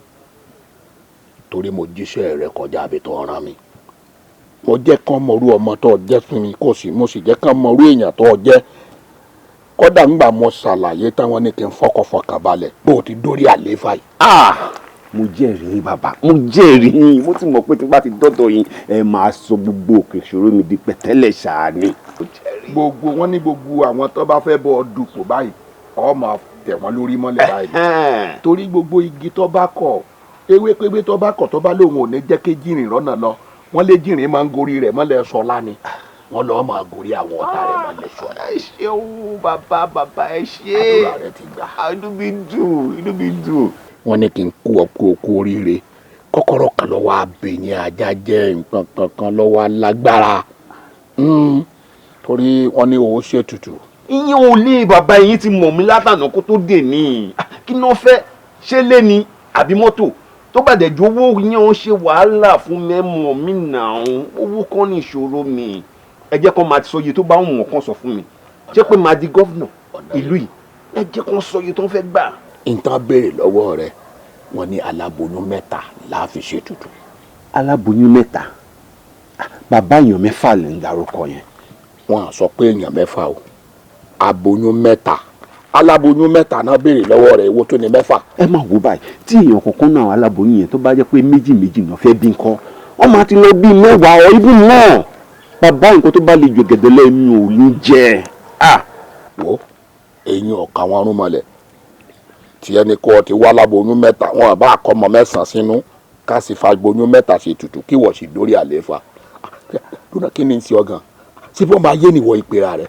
torí mo jíṣẹ́ rẹ kọjá àbí tó rán mi. Mo jẹ́ kán mọrú ọmọ tó jẹ́ fún mi, kò sí mo sì jẹ́ kán mọrú èèyàn tó jẹ́. Kódà ńgbà mo ṣàlàyé táwọn ní kí n fọkànfọkàn balẹ̀ bó o ti dórí àlééfà yìí. Ah, mo jẹ́rìí yín, bàbá, mo jẹ́rìí yín. Mo ti mọ̀ pé tí n bá ti dọ́dọ̀ yín, ẹ máa sọ gbogbo òkè ìṣòro mi di pẹ̀tẹ́lẹ̀ ṣáá ni. Gbogbo wọn ní gbogbo àwọn tó bá fẹ́ bọ́ ọ dupò báyìí, ọ máa tẹ̀ wọ́n lórí mọ́lẹ̀ báyìí, torí gbogbo igi tó bá kọ̀, ewé pébé tó bá kọ̀, tó bá lóun ò ní jẹ́ kí jìnrìn rọ́nà lọ, wọ́n lé jìnrìn máa ń gorí rẹ̀ mọ́lẹ̀ sọlá ni wọ́n lọ́ọ́ máa gorí àwọn ọ̀tá rẹ̀ mọ́lẹ̀ sọlá. Ẹ ṣeun bàbá, bàbá, ẹ ṣé. Àdúrà rẹ ti gbà. Inú mi dùn, inú mi dùn. Wọ́n ní kí n kú ọ kú o kú oríire. Kọ́kọ́rọ́ kan lọ́wọ́ abẹ̀yìn ajá jẹ́ nǹkan kankan lọ́wọ́ alágbára, torí wọ́n ní owó ṣètùtù. Ìyẹn ò lè, bàbá, yín ti mọ̀ mí látànà kó tó dé ní. Kí ni wọ́n fẹ́ ṣé lé ni àbí mọ́tò tó bá dẹ̀ ju owó yẹn ó ṣe wàhálà fún mi? Ẹ mọ̀ mí nà án, owó kan ní ìṣòro mi. Ẹ jẹ́ kó máa sọ iye tó bá wù wọ́n kàn sọ fún mi. Ṣé pé máa di governor ìlú yìí? Ẹ jẹ́ kó sọ iye tó ń fẹ́ gbà. Nǹkan béèrè lọ́wọ́ rẹ, wọ́n ní aláboyún 3 la fi ṣètùtù. Aláboyún 3? Bàbá, èèyàn 6 lè ń darúkọ yẹn. Wọ́n á sọ pé èèyàn 6 o. Aboyún 3, aláboyún 3 náà béèrè lọ́wọ́ rẹ̀. Èwo tó ní 6? Ẹ máa wo báyìí, tí èèyàn kọ̀ọ̀kan náà aláboyún yẹn tó bá jẹ́ pé méjì méjì náà fẹ́ bí nǹkan, wọ́n máa ti lọ bí 10 ọ ibú náà. Bàbá, nǹkan tó bá lè jù gẹ̀dẹ̀ lẹ́nu ò ní jẹ́. Wo eyín ọ̀ka wọn rún mọ́lẹ̀ tí ẹni kó o ti wá aláboyún 3, wọn bá kọ́mọ 9 sínú, ká sì fa aboyún 3 ṣe tutù, kí wọ́n sì dórí àlééfà. Dúnà, kí ni ń ṣe ọ gan? Síbí wọ́n máa yé nìwọ ìpera rẹ̀?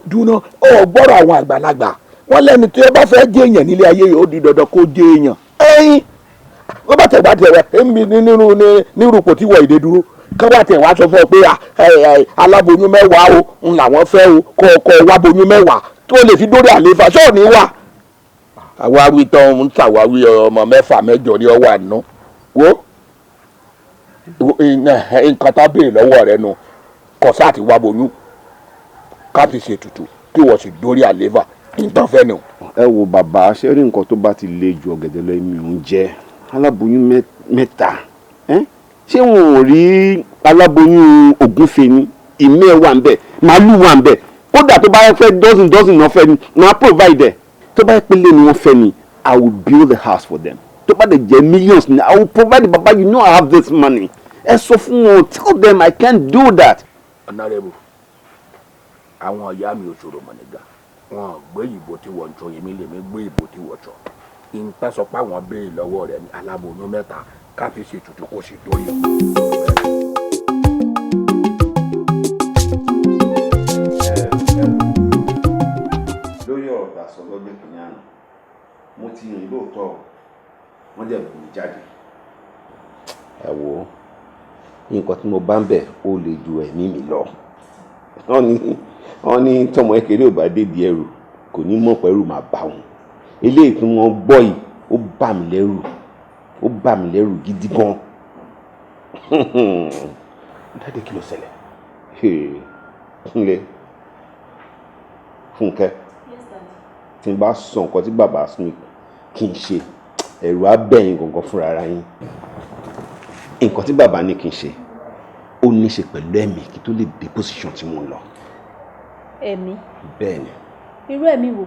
Dúnà, ọ gbọ́dọ̀ àwọn àgbàlagbà wọ́n lẹ́ni tí ó bá fẹ́ jẹ́ èèyàn nílé ayé yìí, ó di dandan kó jẹ́ èèyàn. Ẹ̀yìn wọ́n bá tẹ̀ wá tẹ̀ wá èmi nínú nírú ipò tí wọ́n ìdè dúró, kán wá tẹ̀ wá sọ fún ọ pé aláboyún 10 o ń làwọn fẹ́ o, kọ́ ọ wá boyún 10. Tó lè fi dórí àlééfà ṣé ò ní wà. Àwáwí tó ń ṣàwáwí ọmọ mẹ́fà mẹ́jọ ní ọwọ́ àná wo nǹkan tá béèrè lọ́wọ́ rẹ nu kọ̀sá àti wá boyún ká fi ṣètùtù kí wọ́n sì dórí àlééfà nǹkan fẹ́ nu. Ẹ wo bàbá, ṣé rí nǹkan tó bá ti le ju ọ̀gẹ̀dẹ̀ lọ, èmi ò ń jẹ aláboyún mẹ́ta. Ṣé wọn ò rí aláboyún ògúnfe ni? Ìmí ẹ̀ wà ń bẹ̀, màálù wà ń bẹ̀, kódà tó bá fẹ́ dozen dozen náà fẹ́ ni, máa provide ẹ̀. Tó bá pé lé ni wọ́n fẹ́ ni, I will build a house for them. Tó bá dẹ̀ jẹ́ millions ni, I will provide it. Baba, you know I have this money. Ẹ sọ fún wọn, tell them I can't do that. Honourable, àwọn ìyá mi ò ṣòro mọ̀nìgà, wọn ò gbé ìbò tí wọ́n ń sọ, èmi lèmi gbé ìbò tí wọ́n sọ. Ìǹtàn sọ pé àwọn béèrè lọ́wọ́ rẹ̀ ní aláboyún mẹ́ta ká fi ṣe ètùtù kó sì dórí. Lórí ọ̀rọ̀ tá a sọ lọ́jọ́ kìíní àná, mo ti rìn lóòótọ́, wọ́n dẹ̀ bù mí jáde. Ẹ wo nǹkan tí mo bá ń bẹ̀, ó lè ju ẹ̀mí mi lọ. Wọ́n ní tọmọ kékeré ò bá dédìí ẹrù, kò ní mọ̀ pẹ̀lú màá bá wọn. Eléyìí tí wọ́n gbọ́ yìí, ó bà mí lẹ́rù, ó bà mí lẹ́rù gidi gan. Daddy, kí ló ṣẹlẹ̀? Kúnlẹ̀, Fúnkẹ́, tí n bá sọ nǹkan tí bàbá mi kì í ṣe, ẹ̀rù á bẹ̀yìn gangan fúnra ara yín. Nǹkan tí bàbá ní kí n ṣe, ó ní ṣe pẹ̀lú ẹ̀mí kí tó lè dé position tí mo ń lọ. Ẹ̀mí? Bẹ́ẹ̀ ni. Irú ẹ̀mí wo?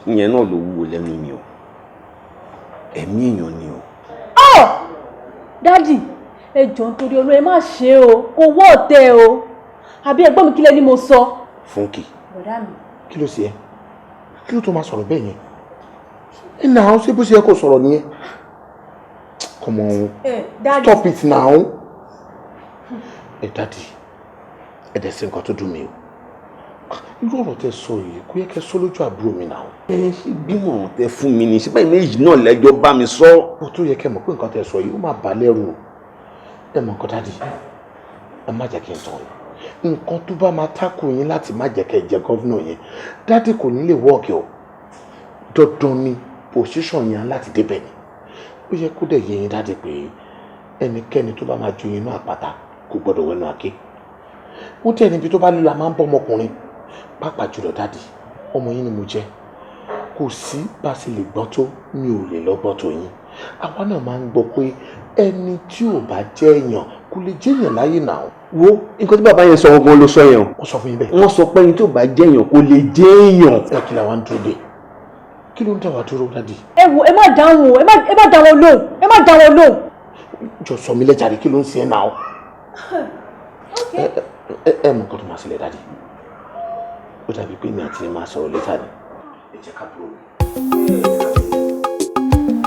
Ìyẹn náà ló wúwo lẹ́nu mi o. Ẹ̀mí èèyàn ni o. Ọ́ daddy, ẹ jọ̀ọ́, nítorí Olú, ẹ má ṣe o, kò wọ́ ọ̀tẹ̀ o. Àbí ẹ̀gbọ́n mi, kílẹ̀ ni mo sọ? Fúnkì. Bọ̀dá mi. Kí ló ṣe ẹ́? Kí ló tó máa sọ̀rọ̀ bẹ́ẹ̀ yẹn? Ẹ nà án, ṣé bó ṣe yẹ kó sọ̀rọ̀ nìyẹn? Come on. Ẹ daddy. Stop it now. Ẹ daddy, ẹ dẹ̀ sí nǹkan tó dùn mí o. Irú ọ̀rọ̀ tẹ sọ yìí, kò yẹ kẹ́ sọ lójú àbúrò mi náà. Ẹ ṣe bímọ tẹ fún mi ni, ṣé báyìí méjì náà lẹ́jọ́ bá mi sọ. Ó tó yẹ kẹ́ mọ̀ pé nǹkan tẹ sọ yìí, ó máa bà á lẹ́rù o. Ẹ mọ̀ nǹkan, daddy, ẹ má jẹ́ kí n tàn yín. Nǹkan tó bá máa tákù yín láti má jẹ́ kẹ́ ẹ jẹ governor yẹn, daddy, kò ní lè work o. Dandan ni position yẹn láti débẹ̀ ni. Ó yẹ kó dẹ̀ yé yín, daddy, pé ẹnikẹ́ni tó bá máa ju inú àpáta kò gbọ́dọ̀ wẹnu àké. Wọ́n tẹ̀ níbi tó bá lílo a máa ń bọ́ ọmọkùnrin, pàápàá jùlọ daddy, ọmọ yín ni mo jẹ́. Kò sí bá a ṣe lè gbọ́n tó, mi ò lè lọ́gbọ́n tó yín. Àwa náà máa ń gbọ́ pé ẹni tí ò bá jẹ́ èèyàn kò lè jẹ́ èèyàn láyé náà. Wo nǹkan tí bàbá yẹn sọ gangan ló sọ yẹn o. Wọ́n sọ fún yín bẹ́ẹ̀. Wọ́n sọ pé ẹni tí ò bá jẹ́ èèyàn kò lè jẹ́ èèyàn. Ẹ kí la wá ń dúró dé? Kí ló ń dá wa dúró, daddy? Ẹ wo, ẹ má dáhùn o, ẹ má dá wọn lóhùn, ẹ má dá wọn lóhùn. Jọ sọ mi lẹ́jàre, kí ló ń ṣe ẹ́ náà? Ẹ mọ nǹkan tó máa ṣẹlẹ̀, daddy. Ó dàbí pé mi àti ẹ máa sọ̀rọ̀ later ni. Ẹ jẹ́ ká búrò mi.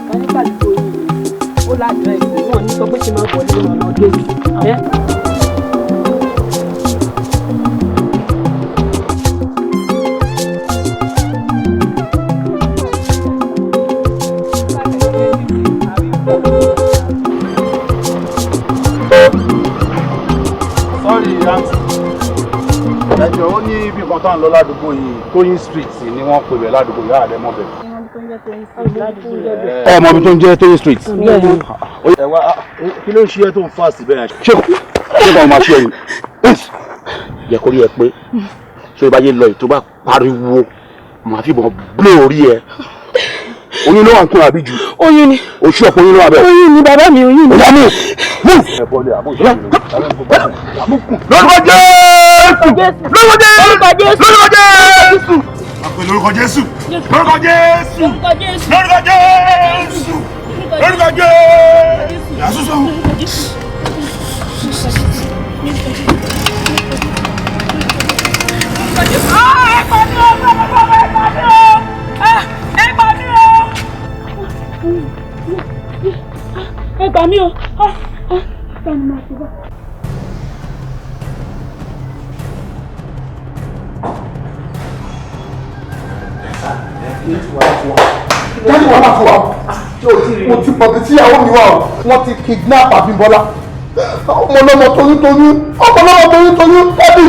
Ká nígbà tó yìí ó ládírẹ́sì wọn ní sọ pé ṣe máa wọlé ọ̀nà géètì. Sorry aunty, ẹ jọ̀ọ́, ó ní ibi kan tó ń lọ ládùúgbò yìí, Tóyìn Street ni wọ́n pè bẹ̀ ládùúgbò yìí, àdẹ mọ́ bẹ̀. Ẹ mọ ibi tó ń jẹ́ Tóyìn Street? Ẹ wá, kí ló ń ṣe ẹ́ tó ń fà sí bẹ́ẹ̀? Ṣé kò máa ṣe ẹ̀yìn yẹ kó rí ẹ pé ṣé o bá yé lọ yìí, tó bá pariwo, màá fi bọ̀ blé orí ẹ. Oyún ló wà ń kún àbí jù? Oyún ni. Oṣù ọ̀pọ̀ oyún ló wà bẹ́ẹ̀. Oyún ni, bàbá mi, oyún ni. Ọ̀yá mú mú. Ẹ bọ́lẹ̀ àbó ìṣòro. Lórúkọ Jésù! Lórúkọ Jésù! Lórúkọ Jésù! Àpè lórúkọ Jésù! Lórúkọ Jésù! Lórúkọ Jésù! Lórúkọ Jésù! Yàtúnṣe. Ẹ gbà mí o, ẹ gbà mí o, ẹ gbà mí o. Ẹ gbà mí o. Báwo ni màá ṣe wá? Daddy, wàhálà fún wa. Mo ti pọ̀ bí tíyàwó mi wà o. Wọ́n ti kidnap Abímbọ́lá. Ọmọ ọlọ́mọ toyún toyún. Ọmọ ọlọ́mọ toyún toyún. Daddy,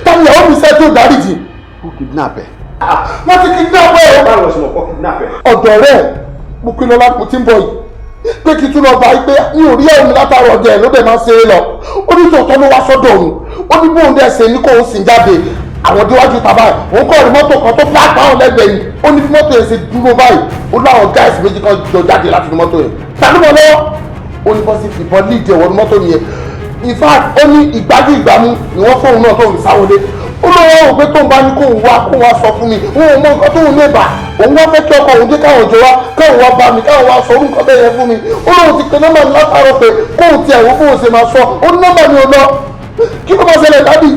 ta Tani ìyàwó mi sẹ́ tó dáríjì? Wọ́n kidnap ẹ̀. Wọ́n ti kidnap ẹ̀ o. Báwo lọ sí mọ̀ kọ́ kidnap ẹ̀? Ọ̀dọ̀ rẹ̀ mo pinnu lọ́la mo ti ń bọ̀ yìí pé kí n tún lọ bá yí pé mi ò rí ẹ̀rù mi látàrọ̀ ọ̀dẹ̀ ẹ̀ ló dẹ̀ máa ń ṣeré lọ. Ó ní tòótọ́ ló wá sọ́dọ̀ òun. Ó ní bóun dẹ̀ ṣe ní kóun sì jáde. Àwọn déwájú tàbá ẹ̀ òun kọ́ rí mọ́tò kan tó flag báwọn lẹ́gbẹ̀ẹ́ ni. Ó ní bí mọ́tò yẹn ṣe dúró báyìí. Ó láwọn guys méjì kan jọ jáde láti inú mọ́tò yẹn. Tàbí mọ́ lọ́wọ́. Ó ní bọ́sì fìbọn líìdì ẹ̀wọ̀n mọ́tò nìyẹn. In fact, ó ní ìgbájú ìgbámú ni wọ́n fóun náà tóun sáwọlé. Ó lọ́wọ́ rò pé tóun bá ní kóun wá kóun wá sọ fún mi òun ò mọ nǹkan tóun lè bà òun wá fẹ́ kí ọkọ òun dé káwọn jọ wá káwọn wá bá mi káwọn wá sọ orúkọ bẹ́ẹ̀ yẹn fún mi. Ó lóun ti pe nọ́mbà mi látàárọ̀ pé kóun tiẹ̀ wò bóun ṣe máa sọ. Ó ní nọ́mbà mi ò lọ. Kí ló máa ṣẹlẹ̀ dábì?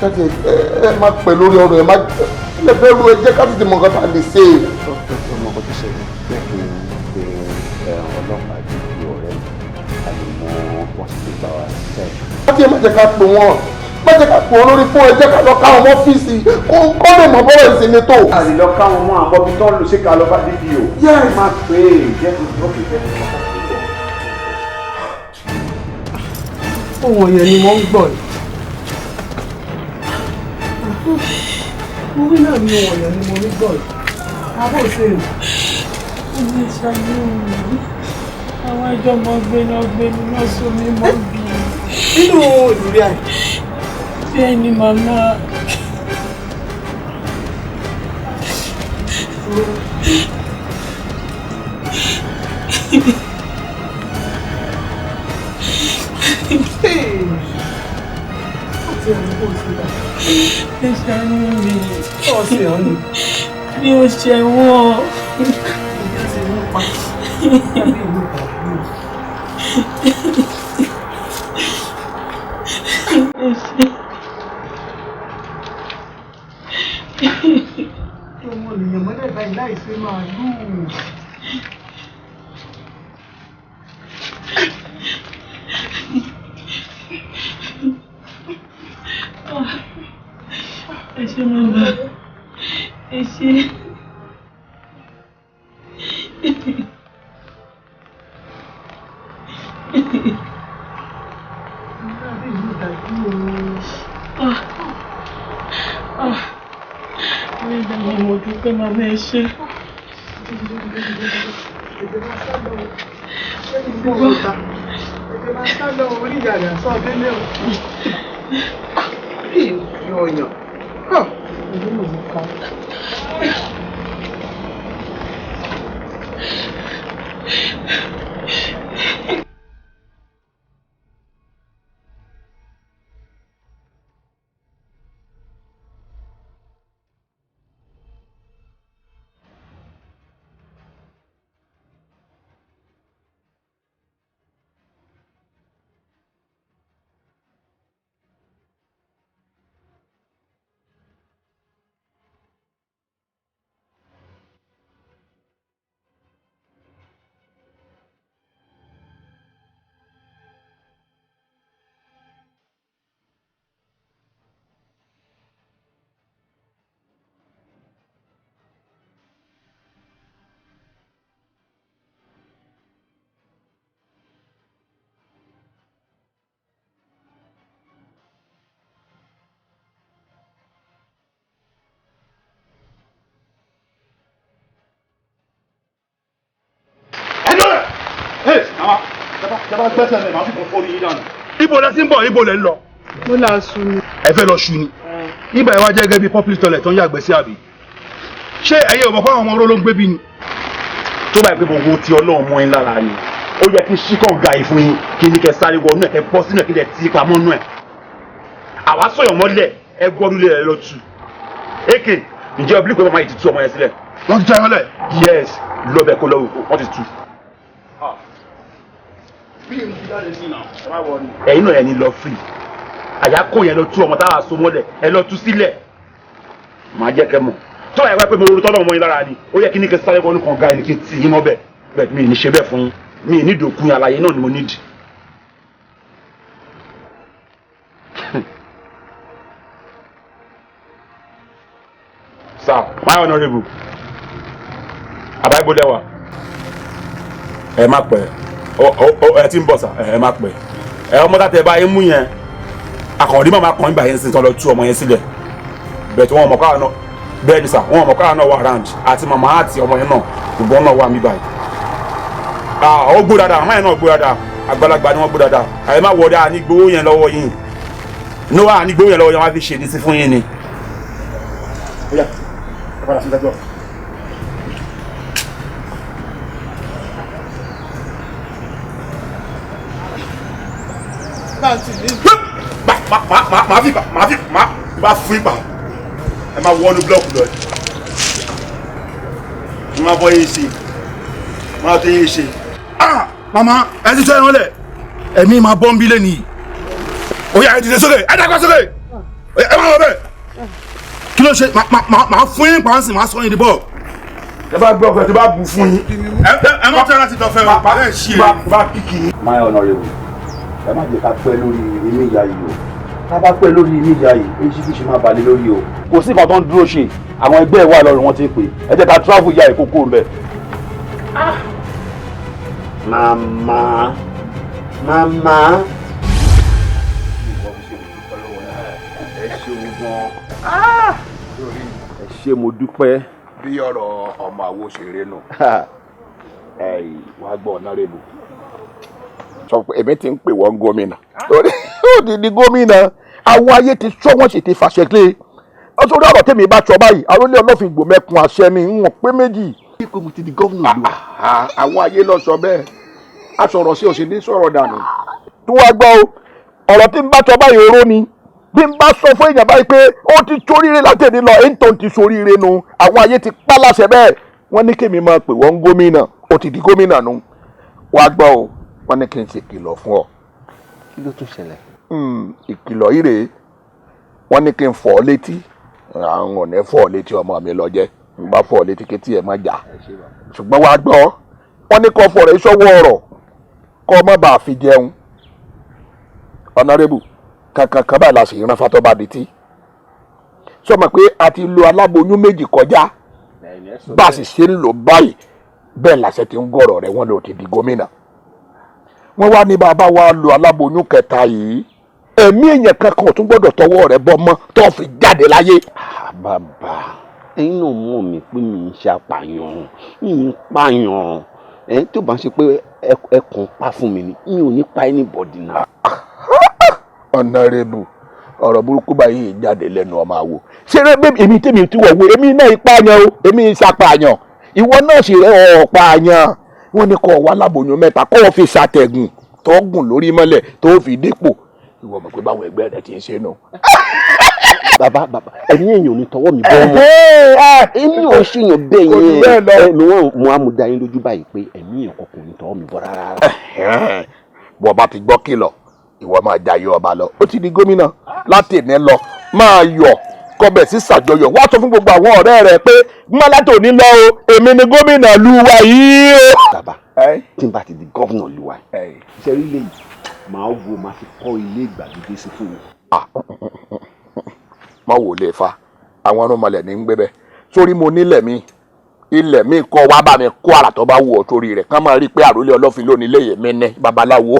Ṣáàtì ẹ má pẹ́ lórí ọ̀rọ̀ ẹ má lè fẹ́ ru ẹ jẹ́ ká tètè mọ nǹkan tá a lè ṣe. Ọmọ kan tó ṣẹlẹ̀ jẹ́ kí n pe ọlọ́pàá dídí ọ̀rẹ́ mi a lè mọ wọ́n sì lè gbà wá sílẹ̀. Láti ẹ má jẹ́ ká pè wọ́n, má jẹ́ ká pè wọ́n lórí fún ẹ jẹ́ ká lọ káwọn ọ́fíìsì kó lè mọ bọ́rọ̀ ìsinmi tó. A lè lọ káwọn mọ́ àwọn bọ́bí tó ń lò ṣé ká lọ bá dídí o. Yes. Má pè é jẹ́ kí n ókè jẹ́ kí n kọ́kọ́ pè é. Ohun ọ̀yẹ̀ ni wọ́n ń gbọ́ yìí. Mo rí náà ní ohun ọ̀yẹ̀ ni mo rí gbọ́ yìí. Abó ṣe é. Ilé ìṣàlẹ̀ òun àwọn àjọmọ gbéná gbéná náà so mi mọ́ bí. Nínú ìrírí àì. Bẹ́ẹ̀ ni màmá. Ẹ ṣàánú mi. Ọ̀sẹ̀ ọ̀ ni. Mi ò ṣẹ̀wọ̀n. Ọmọ ènìyàn mọ́lẹ̀ báyìí láìsí màálùú. Ẹ ṣé màmá. Ẹ ṣé. Mo dúpẹ́ màmá, ẹ ṣé. Ètè máa sá lọ orí ìyá rẹ̀ sọ délé o. Ìyọ̀yàn. Ibo lẹ ti ń bọ̀, ibo lẹ ń lọ. Mo là sùn ni. Ẹ fẹ́ lọ ṣu ni. Ibà ẹ wá jẹ́ gẹ́gẹ́ bí public toilet tó ń yàgbẹ́ sí àbí. Ṣé ẹ̀yin ò mọ̀ fáwọn ọmọ oró ló ń gbé bí ni? Tó bá yẹ pé gbogbo ti Ọlọ́run mọ́ yín lára ni, ó yẹ kí ṣíkàn ga yìí fún yín, kí ní kẹ sáré wọnú ẹ̀, kẹ bọ́ sínú ẹ̀, kí lẹ tí pamọ́ nú ẹ̀. Àwa sọ̀yàn mọ́lẹ̀, ẹ gbọ́dún lé ẹ lọ tù. Èkè, ǹjẹ́ ọbílì pé màmá yìí ti tú ọmọ yẹn sílẹ̀? Wọ́n ti já yín lẹ̀. Yes, lọ́bẹ̀ kó lọ́wọ́, wọ́n ti tú. Ẹ̀yin náà ẹni lọ free. Àyákò yẹn lọ tú ọmọ táwa so mọ́lẹ̀, ẹ lọ tú sílẹ̀. Màá jẹ́ kẹ́ mọ̀. Tọ́ ẹ wá pé mo ro tọ́lọ́ ọmọ yín lára ni, ó yẹ kí ní kí sáré wọnú kan ga ẹni kí n tì yín mọ́ bẹ́ẹ̀. Bẹ́ẹ̀ mi ì ní ṣe bẹ́ẹ̀ fún yín. Mi ì ní ìdòkun àlàyé náà ni mo nídìí. Sir, my honourable, àbá ibo lẹ́wà. Ẹ má pẹ́, ẹ ti ń bọ̀ sà, ẹ má pẹ́. Ẹ ọmọ tá tẹ bá yín mú yẹn, àkànrí màmá kan nígbà yẹn sì tán lọ tú ọmọ yẹn sílẹ̀. Bẹ́ẹ̀ tí wọ́n mọ̀ káwọn náà, bẹ́ẹ̀ ni sà, wọ́n mọ̀ káwọn náà wà round àti màmá àti ọmọ yẹn náà, gbogbo náà wà mí báyìí. Ó gbó dáadáa, màmá yẹn náà gbó dáadáa, àgbàlagbà ni wọ́n gbó dáadáa. Àyè má wọlé, àní gbowó yẹn lọ́wọ́ yín. Ní wàá àní gbowó yẹn lọ́wọ́ yẹn, wọ́n á fi ṣe ní sí fún yín ni. Ó yá, ẹ padà sí ìdájọ́. Màá fi màá fi màá fún ipa, ẹ máa wọnú búlọ́ọ̀kù lọ, ẹ máa bọ́ yín ṣe, máa tó yín ṣe. Ah, màmá, ẹ ti tọ́ ẹran lẹ̀, ẹ̀mí máa bọ́ ń bí lẹ́nu yìí. Ó yá, ẹ dìde sókè, ẹ dàgbà sókè, ẹ máa wọ bẹ́ẹ̀. Kí ló ṣe? Màá fún yín pàǹsì, màá sọ yín di bọ́ọ̀. Ẹ bá gbọ́ ọkọ̀ tí bá bù fún yín. Ẹ má tẹ́ láti dọ̀fẹ́ o, ẹ ṣí e. Bá kíkì yín. My honourable, ẹ má jẹ́ ká pẹ́ lórí ilé ìyá yìí o. Tá a bá pẹ́ lórí ilé ìyá yìí, èyí máa balẹ̀ lórí o. Kò sí nǹkan tó ń dúró ṣe, àwọn ẹgbẹ́ ẹ̀ wà lọ́rùn wọn ti pè. Ẹ jẹ́ ká travel ìyá ìkókó ń bẹ̀. Màmá, màmá. Ẹ ṣeun gan. Ẹ ṣé, mo dúpẹ́. Bí ọ̀rọ̀ ọmọ àwo ṣeré nù, wàá gbọ́ honourable. Sọ pé èmi ti ń pè wọ́n gómìnà. Ó ti di gómìnà. Àwọn ayé ti sọ, wọ́n sì ti fàṣẹ lé. Sórí ọ̀rọ̀ tèmi bá sọ báyìí, àròlé ọlọ́fin gbòmẹ̀kùn àṣẹ ni ń wọ̀n pé méjì. Pé mo ti di gómìnà lò. Àwọn ayé lọ sọ bẹ́ẹ̀, a sọ̀rọ̀ sí òsì ní sọ̀rọ̀ dànù. Tó wá gbọ́ o, ọ̀rọ̀ tí ń bá sọ báyìí oró ni. Bí n bá sọ fún èèyàn báyìí pé ó ti soríire látẹ̀lé lọ, èyí tó ń ti soríire nu, àwọn ayé ti pa láṣẹ bẹ́ẹ̀. Wọ́n ní kémi máa pè wọ́n gómìnà, ó ti di gómìnà nu. Wá gbọ́ o, wọ́n ní kí n ṣe ìkìlọ̀ fún ọ. Kí ló tún ṣẹlẹ̀? Ìkìlọ̀ yìí rèé, wọ́n ní kí n fọ̀ ọ́ létí. Àwọn ọ̀nà fọ̀ ọ́ létí, ọmọ mi lọ jẹ́ n bá fọ̀ ọ́ létí kí tí ẹ má jà. Ṣùgbọ́n wá gbọ́, wọ́n ní kó fọ̀ rẹ̀ sọ́wọ́ ọ̀rọ̀ kó má bàa fi jẹun. Honourable, kankan kan báyìí la sì rán fatọ́ bá di tí. Sọ ma pé a ti lo aláboyún méjì kọjá, bá a sì ṣe ń lò báyìí bẹ́ẹ̀ làṣẹ ti ń gọ̀rọ̀ rẹ̀, wọ́n lò ti di gómìnà. Wọ́n wá ní bàbá wa lo aláboyún kẹta yìí, ẹ̀mí èèyàn kankan ò tún gbọ́dọ̀ tọwọ́ rẹ̀ bọ́ mọ́ tó fi jáde láyé. Bàbá, ẹ̀yin náà mọ̀ mí pé mi ń ṣe apààyàn, mi ń pààyàn. Ẹ tó bá ń ṣe pé ẹ kàn pa fún mi ni, mi ò ní pa anybody náà. Honourable, ọ̀rọ̀ burúkú báyìí jáde lẹ́nu ọmọ àwo. Ṣé èmi tèmi tí wọ́n wo, èmi náà ìpààyàn o, èmi ìṣàpààyàn, ìwọ náà sì rẹ̀ ọ̀pààyàn. Wọ́n ní kó wá láboyún mẹ́ta kó o fi ṣàtẹ̀gùn tó gùn lórí mọ́lẹ̀ tó fi dépò. Ìwọ mọ̀ pé báwọn ẹgbẹ́ rẹ ti ń ṣe nù. Bàbá, bàbá, ẹ̀mí èèyàn ò ní tọwọ́ mi bọ́ mọ́. Èmi ò ṣèyàn bẹ́ẹ̀ yẹn. Ẹ̀mí wọn mo á mú da yín lójú báyìí pé ẹ̀mí èèyàn kankan ò ní tọwọ́ mi bọ́ rárá. Bọ́ bá ti gbọ́ kìlọ̀, ìwọ máa jayé ọba lọ. Ó ti di gómìnà láti ní lọ, máa yọ̀ kọbẹ̀ sí ṣàjọyọ̀. Wá sọ fún gbogbo àwọn ọ̀rẹ́ rẹ pé má láti òní lọ o, èmi ni gómìnà ìlú wa yìí o. Bàbá, tí n bá ti di gómìnà ìlú wa yìí, ṣe rí lè máa wo máa fi kọ́ ilé ìgbàlódé sí fún mi. Má wò lè fa àwọn ọ̀rùnmọ̀lẹ̀ ní ń gbé bẹ́ẹ̀. Sórí mo nílẹ̀ mi, ilẹ̀ mi kọ́ wá bá mi kó àrà tó bá wù ọ́ sórí rẹ̀, kán máa rí i pé àròlé ọlọ́fin lónìí léyè mi ní babaláwo.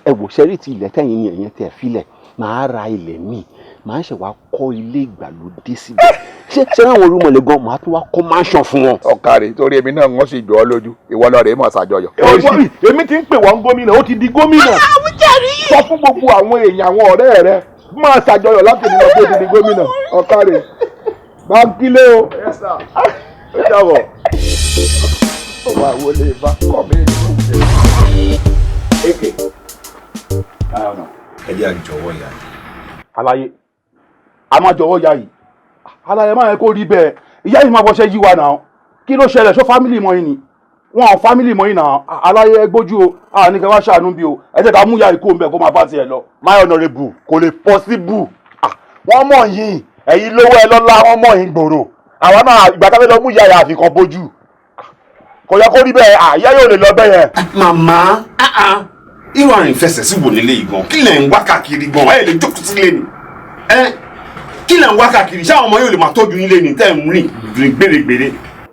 Ẹ wò, ṣẹ́rí ti ilẹ̀ tẹ̀yìn ni ẹ̀yẹn tẹ̀ filẹ̀, màá ra ilẹ̀ mi, màá ṣe wá kọ́ ilé ìgbàlódé síbẹ̀. Ṣé àwọn orúmọlẹ̀ gan, màá tún wá kọ́ mansion fún wọn. Ọ̀kàrẹ̀, torí èmi náà wọ́n sì jọ ọ́ lójú, ìwọ lọ rèé mọ̀ ṣàjọyọ̀. Èmi ti ń pè wọ́n gómìnà, ó ti di gómìnà. Sọ fún gbogbo àwọn èèyàn, àwọn ọ̀rẹ́ rẹ, máa ṣàjọyọ̀ láti ní lọ pé ó ti di gómìnà. Ọ̀kàrẹ̀, bá ń kílé o. Ó dàbọ̀. Ó wà wọlé bá kọ́ mi. Eke. Ẹ jẹ́ àjọwọ́ ìyá yìí. Àlàyé, a máa jọ̀wọ́ ìyá yìí. Àlàyé máa yẹ kó rí bẹ́ẹ̀. Ìyá yìí máa bọ́ṣẹ́ yí wa náà. Kí ló ṣẹlẹ̀? Ṣó family mọ́ yín ni? Wọn ò family mọ́ yín náà. Àlàyé, ẹ gbójú o. A ní kẹ́ wá ṣàánú bí o. Ẹ jẹ́ ká mú ìyá yìí kó ń bẹ̀ kó máa bá tiẹ̀ lọ. My honourable, kò lè possible. Wọ́n mọ̀ yín. Ẹ̀yin lówó ẹ lọ́lá, wọ́n mọ̀ yín gbòòrò. Àwa náà ìgbà tá fẹ́ lọ mú ìyá yìí àfikàn bójú. Kò yẹ kó rí bẹ́ẹ̀, ìyá yóò lè lọ bẹ́ẹ̀ yẹn. Màmá, irú àrùn ìfẹsẹ̀ sí wò nílé yìí gan, kí lẹ̀ ń wá káàkiri gan? Ẹ lè jókòó sílé ni. Ẹ kí lẹ̀ ń wá káàkiri? Ṣé àwọn ọmọ yóò lè máa tọ́jú nílé ni tẹ́ ń rìn rìn gbèrègbèrè?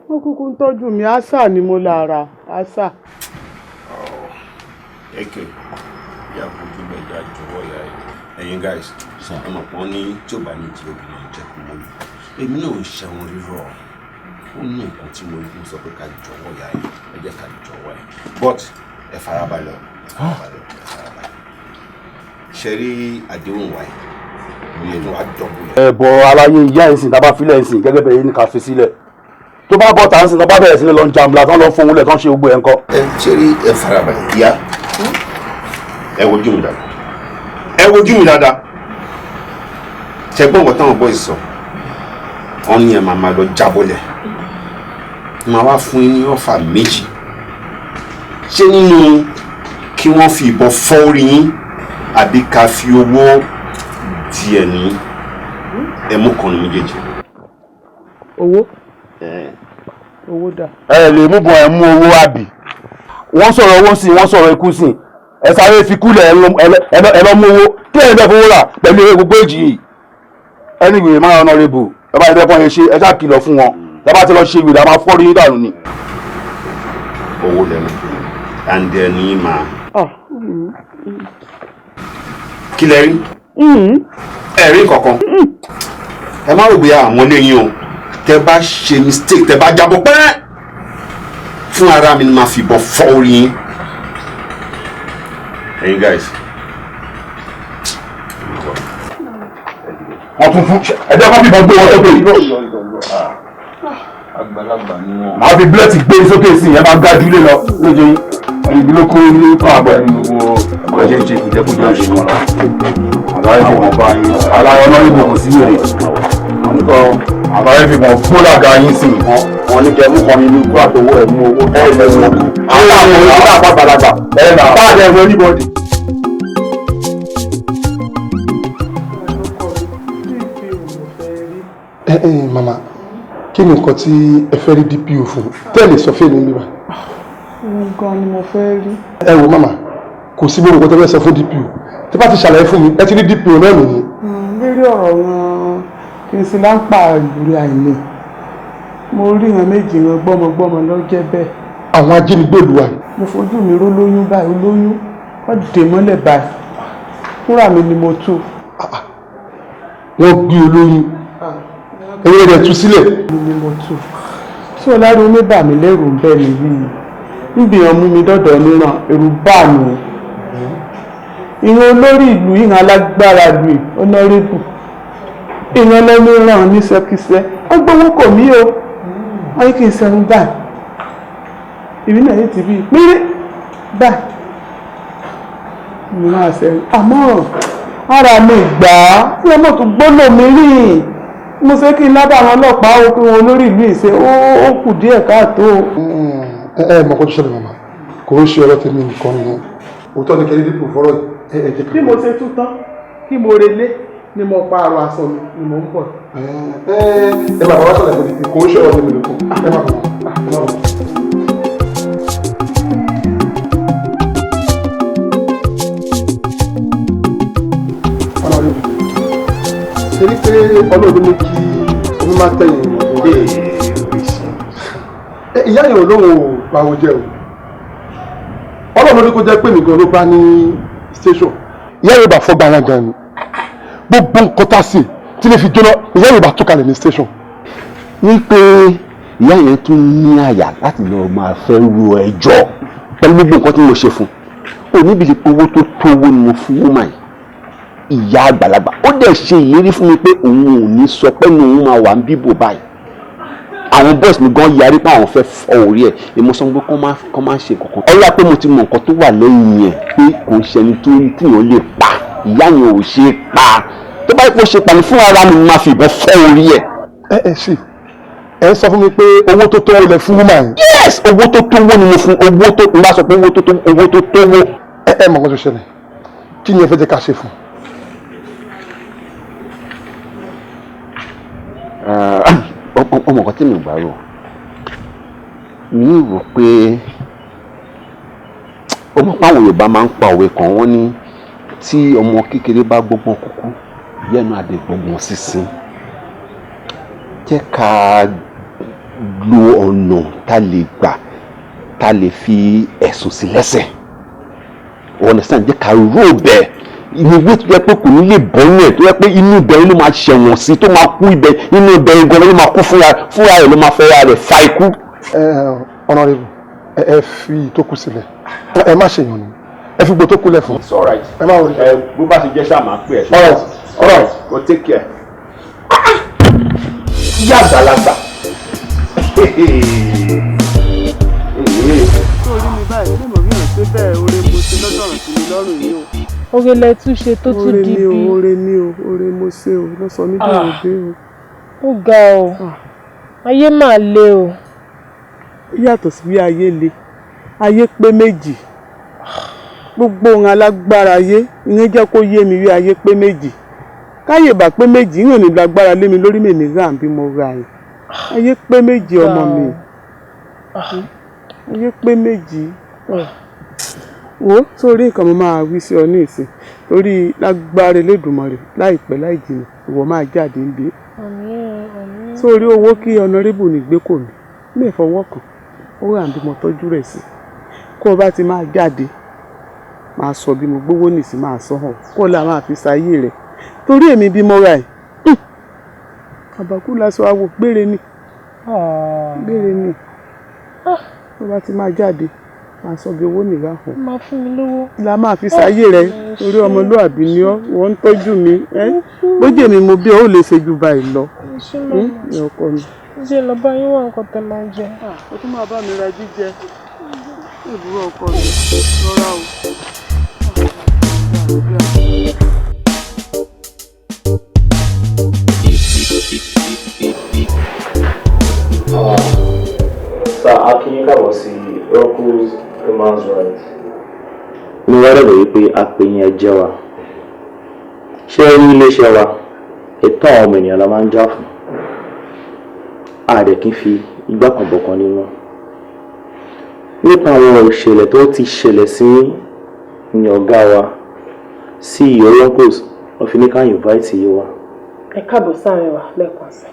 Wọ́n kúkú ń tọ́jú mi, àṣà ni mo lára àṣà. Ẹkẹ ìyá kojú bẹ́ẹ̀ já jọ̀wọ́ ìyá yìí. Ẹ̀yin guys, ẹ mọ̀ pọ́n ní tí ò bá ní ti obìnrin jẹ́ kó mọ́lù. Èmi náà ń ṣẹ̀wọ̀n rírọ̀, ó ní nǹkan tí mo rí, mo sọ pé ká jọ̀wọ́ ìyá yìí, ẹ jẹ́ ká jọ̀wọ́ ẹ̀, but ẹ farabalẹ̀ o, ẹ farabalẹ̀, ẹ farabalẹ̀. Ṣe rí àdéhùn wa yìí, ìyẹn tó wá dọ̀bù yẹn. Ẹ bọ aláyé, ìyá ẹ̀ sìn, tá a bá filẹ̀ ẹ̀ sìn gẹ́gẹ́ bẹ́ẹ̀ yín ní ká fi sílẹ̀, tó bá bọ̀ tá à ń sìn, tó bá bẹ̀rẹ̀ sí ní lọ ń jàmbla, tán lọ fún lẹ̀, tán ṣe gbogbo ẹ̀ ńkọ́? Ẹ ṣe rí, ẹ farabalẹ̀. Ìyá, ẹ wojú mi dáadáa, ẹ wojú mi dáadáa. Ṣe gbọ́n nǹkan táwọn boys sọ? Wọ́n ní ẹ máa máa lọ jábọ́lẹ̀. Máa wá fún yín ní offer méjì: ṣé nínú kí wọ́n fi ìbọn fọ́ orí yín, àbí ká fi owó di ẹ̀ ní ẹmú kan ní méjèèjì? Owó, owó dà? Ẹ lè mú bọ̀, ẹ mú owó, àbí? Wọ́n sọ̀rọ̀ owó sí, wọ́n sọ̀rọ̀ ikú sí. Ẹ sáré fi kúlẹ̀, ẹ lọ mú owó. Kí ẹ bẹ fowó rà pẹ̀lú eré gbogbo èjì yìí? Anyway, máa honourable, ẹ bá yẹ fọ́n yẹn ṣe, ẹ ṣáà kìlọ̀ fún wọn. Ẹ bá ti lọ ṣe ìwé, a máa fọ́ rí dànù ni. Owó lẹ́nu and then ní máa kí lẹ rí? Ẹ rí kankan? Ẹ má rò bóyá àwọn eléyìí o. Tẹ bá ṣe mistake, tẹ bá jábọ́ pẹ́rẹ́, fún ara mi ni màá fi ìbọn fọ́ orí yín. Ẹ̀yin guys. Wọ́n tún fún ẹ̀jẹ̀ kan fìbọn gbé wọn sókè. Àgbàlagbà ni wọn. Màá fi búlẹ̀tì gbé sókè sí i, ẹ máa gájú lé lọ lójú yín. Ẹni bí ló kó ní fún àgbà ẹni gbogbo ẹgbẹ́ ṣe ń ṣe kùjẹ́kùjẹ́ ṣe kan lọ. Àlàyé fi wọn bá yín, àlàyé ọlọ́rìnbó kò sí wèrè. Àlàyé fi wọn gbólàgà yín sí i. Wọn ní kẹ́ mú kan nínú ikú àtọwọ́ ẹ̀, mú owó ẹ̀ ẹ̀ mú. Àwọn onígbà àpapàlagbà ẹ̀ nà bá àdé ẹ̀rọ anybody. Ẹ ẹ mama, kí ni nǹkan tí ẹ fẹ́ rí DPO fún tẹ́lẹ̀ sọ fún mi bíbá? Òun gan ni mo fẹ́ rí. Ẹ wo mama, kò sí gbogbo nǹkan tó fẹ́ sọ fún DPO. Tí bá ti ṣàlàyé fún mi, ẹ ti rí DPO náà nìyí. Lórí ọ̀rọ̀ wọn kì í sí láǹpà ìlú àìní, mo rí wọn méjì, wọn gbọ́mọgbọ́mọ ló jẹ́ bẹ́ẹ̀. Àwọn ajínigbé ìlú wa yìí? Mo fojú mi ró lóyún báyìí, olóyún, wọ́n dè mọ́lẹ̀ báyìí, fúnra mi ni mo tú. Wọ́n gbé olóyún, ẹ̀yin rẹ̀ tú sílẹ̀? Mi ni mo tú tí ọlárun mi bà mí lẹ́rù bẹ́ẹ̀ nìyí. Níbi ìyàn mú mi dọ́dọ̀ níran, ẹ̀rù bà mí. Ìran olórí ìlú, ìran alágbára ìlú, honourable, ìran lẹ́nu ràn níṣẹ́kíṣẹ́. Ó gbowó kò mí o, wọ́n ní kí n sẹ́nu báyìí, ìbí náà yìí ti bí péré báyìí mo máa sẹ́nu, àmọ́ ara mi gbà á tí ọmọ tó gbọ́dọ̀ mi rí. Mo ṣe kí n lábàá àwọn ọlọ́pàá o, kí wọn olórí ìlú ìṣe ó kù díẹ̀ káàtó. Ẹ ẹ mọ̀ kó tó ṣẹlẹ̀ màmá, kò ń ṣe ọ̀rọ̀ tèmi nìkan nìyẹn. Òótọ́ ni kẹ́lí DPO fọ́rọ̀ yìí, ẹ jẹ́ ká. Bí mo ṣe tú tán kí mo relé ni mo pa àrò aṣọ mi ni mo ń bọ̀. Ẹ ẹ bàbá wa ṣàlàyé fún DPO, kò ń ṣe ọ̀rọ̀ tèmi nìkan. Ẹ má bọ̀, ẹ má bọ̀. Honorable, ṣe ní pé Ọlọ́run ní kí omi máa tẹ̀yìn ìyá yẹn ò lóun ò bá wọn jẹ o. Ọlọ́run ní kó jẹ́ pé mi gan ló bá ní station. Ìyá yóò bá fọ́ gbàrà gan ni. Gbogbo nǹkan tá a sè tí lè fi jóná, ìyá yóò bá tó kalẹ̀ ní station. Ní pé ìyá yẹn tún ní àyà láti lọ máa fẹ́ ru ẹjọ́ pẹ̀lú gbogbo nǹkan tí mo ṣe fún un. Òní bìí pé owó tó tó owó ni mo fún woman yìí, ìyá àgbàlagbà. Ó dẹ̀ ṣe ìlérí fún mi pé òun ò ní sọ pé ní òun máa wà ń bíbò báyìí. Àwọn boys mi gan yarí pé àwọn fẹ́ fọ́ orí ẹ̀. Èmo sọ pé kọ́ máa ṣe kankan. Ọlá pé mo ti mọ nǹkan tó wà lẹ́yìn ẹ̀, pé kò ń ṣẹni tó tíyàn lè pa. Ìyá yẹn ò ṣe é pa. Tó bá yẹ kó ṣe pa ni, fún ara mi máa fi ìbọn fọ́ orí ẹ̀. Ẹ ẹ ṣe, ẹ sọ fún mi pé owó tó tó lẹ fún woman yìí? Yes, owó tó tó owó ni mo fún. Owó tó n bá sọ pé owó tó tó, owó tó tó owó. Ẹ ẹ mọ nǹkan tó ṣẹlẹ̀, kí ni ẹ fẹ́ jẹ́ ká ṣe fún? Ọmọ kan tí mi gbà rò, mi rò pé ọmọ páwọn Yorùbá máa ń pa òwe kan, wọ́n ní tí ọmọ kékeré bá gbọ́gbọ́n kúkú yẹnu àdè gbọ́gbọ́n sísìn. Jẹ́ ká lo ọ̀nà tá lè gbà tá lè fi ẹ̀sùn sí lẹ́sẹ̀. You understand? Jẹ́ ká ró bẹ́ẹ̀ ní ìwé tó yẹ pé kò ní lè bọ́ inú ẹ̀, tó yẹ pé inú ibẹ̀ ló máa ṣẹ̀wọ̀n sí, tó máa kú ibẹ̀, inú ibẹ̀ gan ló máa kú fúnra fúnra rẹ̀, ló máa fẹ́ra rẹ̀ fa ikú. Ẹ honourable, ẹ fi ìtókù sílẹ̀, ẹ má ṣèyàn ni, ẹ fi gbogbo tó kù lẹ̀ fún. It's alright. Ẹ má wọlé. Ẹ bó bá ṣe jẹ́ ṣáà máa pè ẹ́. Alright, alright. Go take care. Ìyá àgbàlagbà. Sórí mi báyìí, mo mọ̀ bí ọ̀rọ̀ ṣe bẹ́ẹ̀, oore mo ṣe lọ́dọ̀ ọ̀rọ̀ sí mi lọ́rùn yìí o. Oore lẹ tún ṣe tó tún Oore di ni o, bí. Oore ni o, oore mo ṣe o, ló sọ mí dèrò dé o. Ó ga o, ayé máa le o. Yàtọ̀ sí bí ayé le, ayé pé méjì. Gbogbo ohun alágbára ayé ìyẹn jẹ́ kó yé mi wí ayé pé méjì. Káyè bá pé méjì, ìyẹn ò ní lágbára lé mi lórí mèmí rà bí mo ra yìí. Ayé pé méjì, ọmọ mi, ayé pé méjì. Wo, sórí nǹkan mo máa wí sí ọ ní ìsìn, torí lágbára Elédùmarè, láìpẹ́ láì jìnnà ìwọ máa jáde ń bí. Àmín, àmín. Sórí owó kí honourable ní gbé kò mí ní ìfọwọ́ kan, ó rà bí mo tọ́jú rẹ̀ sí. Kó o bá ti máa jáde, máa sọ bí mo gbówó nìsín, máa sọ hàn kó o là máa fi ṣayé rẹ̀, torí èmi bí mo ra ẹ̀, àbákú lásọ àwò gbére ni, gbére ni. Tó bá ti máa jáde, máa sọ bí owó nìyà hàn. Máa fún mi lówó. La máa fi ṣayé rẹ, torí ọmọlúàbí ni ọ, wọ́n ń tọ́jú mi ẹ́. Bójú èmi mo bí ọ, ó lè ṣe ju báyìí lọ. Ẹ ṣé, màmá. Ní ọkọ mi. Ṣé lọ bá yín wá nǹkan tẹ́ máa jẹ? O tún máa bá mi ra jíjẹ ìbúrò ọkọ mi, rọra o. Sir, a kí yín káàbọ̀ sí Rocco's Human Rights. Mi wá rẹ̀ wípé a pè yín, ẹ jẹ́ wa. Ṣé ẹ rí iléeṣẹ́ wa? Ẹ̀tọ́ àwọn ọmọ ènìyàn la máa ń jà fún. A dẹ̀ kí n fi igbá kan bọ̀kan nínú. Nípa àwọn ìṣẹ̀lẹ̀ tó ti ṣẹlẹ̀ sí ní ọ̀gá wa, CEO Roncos, wọ́n fi ní ká invite yín wá. Ẹ káàbọ̀ sáàrin wa lẹ́ẹ̀kan sí.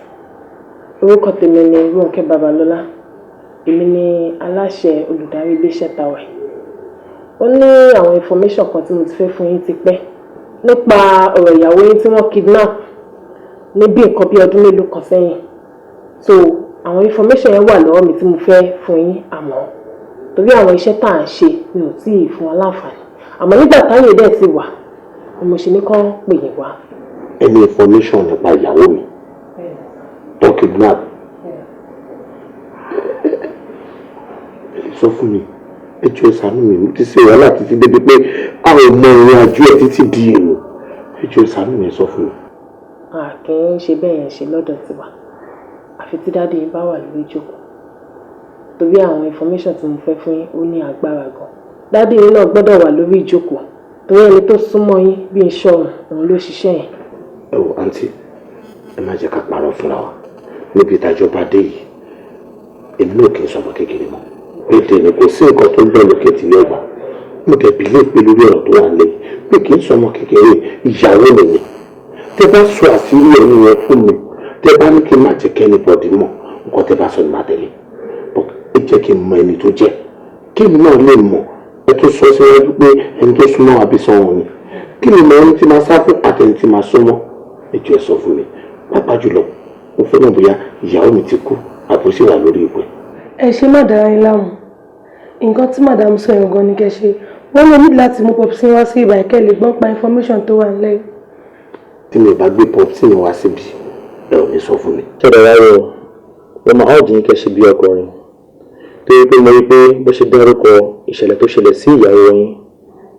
Orúkọ tèmi ni Rónkẹ́ Babalọ́lá. Èmi ni aláṣẹ olùdarí iléeṣẹ́ tàwa yìí. Ó ní àwọn information kan tí mo ti fẹ́ fún yín ti pẹ́ nípa ọ̀rọ̀ ìyàwó yín tí wọ́n kidnap ní bí nǹkan bí ọdún mélòó kan sẹ́yìn. So àwọn information yẹn wà lọ́wọ́ mi tí mo fẹ́ fún yín, àmọ́ torí àwọn iṣẹ́ tá à ń ṣe mi ò tí ì fún wa láǹfààní. Àmọ́ nígbà táyè dẹ̀ ti wà ni mo ṣe ní kán pè yín wá. Any information nípa ìyàwó mi tó kidnap, sọ fún mi. Ẹ jọ̀ọ́, ẹ ṣàánú mi. Mo ti ṣe wàhálà títí débi pé a ò mọ ìrìn àjò ẹ títí di èrò. Ẹ jọ̀ọ́, ẹ ṣàánú mi, ẹ sọ fún mi. A kì í ṣe bẹ́ẹ̀ yẹn ṣe lọ́dọ̀ tiwa, àfi tí daddy yín bá wà lórí ìjókòó, torí àwọn information tí mo fẹ́ fún yín ó ní agbára gan. Daddy yín náà gbọ́dọ̀ wà lórí ìjókòó, torí ẹni tó súnmọ́ yín bí iṣẹ́ ọ̀run òun ló ṣiṣẹ́ yẹn. Ẹ wo àǹtí, ẹ má jẹ́ ká parọ́ fúnra wa. Níbi ìdájọ́ bá dé yìí, èmi náà kì í sọmọ kékeré mọ́. Èdè ni kò sí nǹkan tó ń bẹ̀ lókè tí yóò gbà. Mo dẹ̀ believe pé lórí ọ̀rọ̀ tó wà lẹ́yìn pé kì í sọmọ kékeré, ìyàwó mi ni. Tẹ bá sọ àṣírí ẹni yẹn fún mi, tẹ bá ní kí n má jẹ́ kí anybody mọ̀, nǹkan tẹ bá sọ ni má tẹ̀lé. But ẹ jẹ́ kí n mọ ẹni tó jẹ́, kí èmi náà lè mọ̀. Ẹ tó sọ síwájú pé ẹni tó súnmọ́ àbí sọ̀rọ̀ ni, kí ni mo ẹni tí máa sá fún àtẹni tí máa súnmọ́? Ẹ jọ̀ọ́, ẹ sọ fún mi. Pàápàá jùlọ, mo fẹ́ mọ̀ bóyá ìyàwó mi ti kú àbó sì wà lórí ìpẹ́. Ẹ ṣe, má dára yín láàmú. Nǹkan tí madam sọ yẹn gan ni kẹ́ ṣe. Wọ́n lè need láti mú popsi wá sí ibà kẹ́ lè gbọ́n pa information tó wà nílẹ̀. Tí mi ò bá gbé popsi mi wá síbi, ẹ ò ní sọ fún mi. Ṣé ọ̀rọ̀ rẹ o, wọ́n máa ọ̀dì yín kẹ́ ṣe bí ọkùnrin, torí pé mo rí pé bó ṣe dárúkọ ìṣẹ̀lẹ̀ tó ṣẹlẹ̀ sí ìyàwó yín,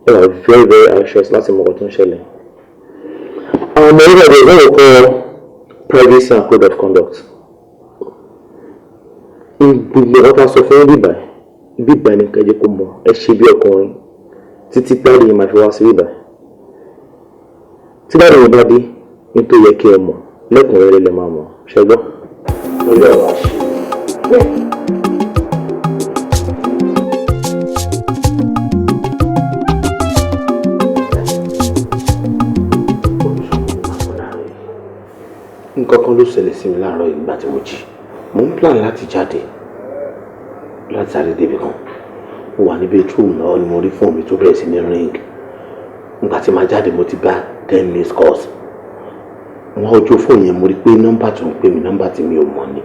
ẹ wà very very anxious láti mọ nǹkan tó ń ṣẹlẹ̀. Àwọn ọmọ orílẹ̀-èdè náà kọ privacy and code of conduct. Gbogbo ọ̀tá sọ fún bíbá bíbá ni kẹjẹ kó mọ. Ẹ ṣe bí ọkùnrin títí daddy yìí máa fi wá sí bíbá. Tí daddy yìí bá dé, ní tó yẹ kí ẹ mọ̀ lẹ́kùnrẹ́rẹ́ lẹ máa mọ̀ ṣẹgbọ́. Lórí ọ̀rọ̀ àṣẹ. Nǹkan kan ló ṣẹlẹ̀ sí mi láàárọ̀ yìí nígbà tí mo jí. Mo ń plan láti jáde láti sáré débi kan. Mo Mo wà ní bedroom náà ni mo rí fóònù mi tó bẹ̀rẹ̀ sí ní ring. Nígbà tí màá jáde, mo ti bá 10 missed calls. Wọ́n ojú fóònù yẹn, mo rí pé nọ́mbà tó ń pè mí, nọ́mbà tí mi ò mọ̀ ni.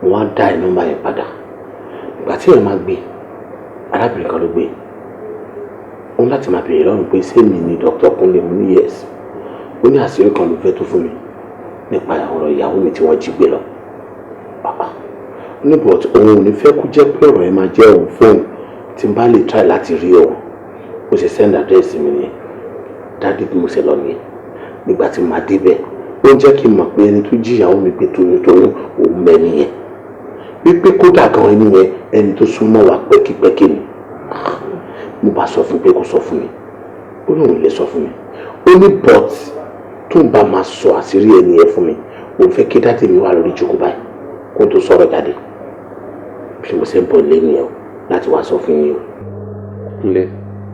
Mo wá dá ẹ̀ nọ́mbà yẹn padà. Ìgbà tí ẹ̀ máa gbé, arábìnrin kan ló gbé. Ó ní láti máa béèrè lọ́rùn pé ṣé mi ni Dr. Kunle. Mo ní yes. Ó ní àṣírí kan ló fẹ́ tó fún mi nípa ọ̀rọ̀ ìyàwó mi tí wọ́n jí gbé lọ. Ní but òun ò ní fẹ́ kó jẹ́ pé ọ̀rọ̀ yẹn máa jẹ́ òun fóun, tí n bá lè try láti rí òun. Ó ṣe send address mi nìyẹn, daddy. Bí mo ṣe lọ nìyẹn. Nígbà tí màá débẹ̀, ó ń jẹ́ kí n mọ̀ pé ẹni tó jí ìyàwó mi gbé toyúntoyún, òun mẹ́ni yẹn, wípé kódà gan ẹni yẹn, ẹni tó súnmọ́ wa pẹ́kípẹ́kí ni. Mo bá sọ fún pé kó sọ fún mi, ó lóun lè sọ fún mi. Ó ní but tó ń bá máa sọ àṣírí ẹni yẹn fún mi, òun fẹ́ kí daddy mi wà lórí ìjókòó báyìí kó tó sọ̀rọ̀ jáde. Bí mo ṣe ń bọ̀ lé nìyẹn o láti wá sọ fún yín o. Kúnlẹ̀,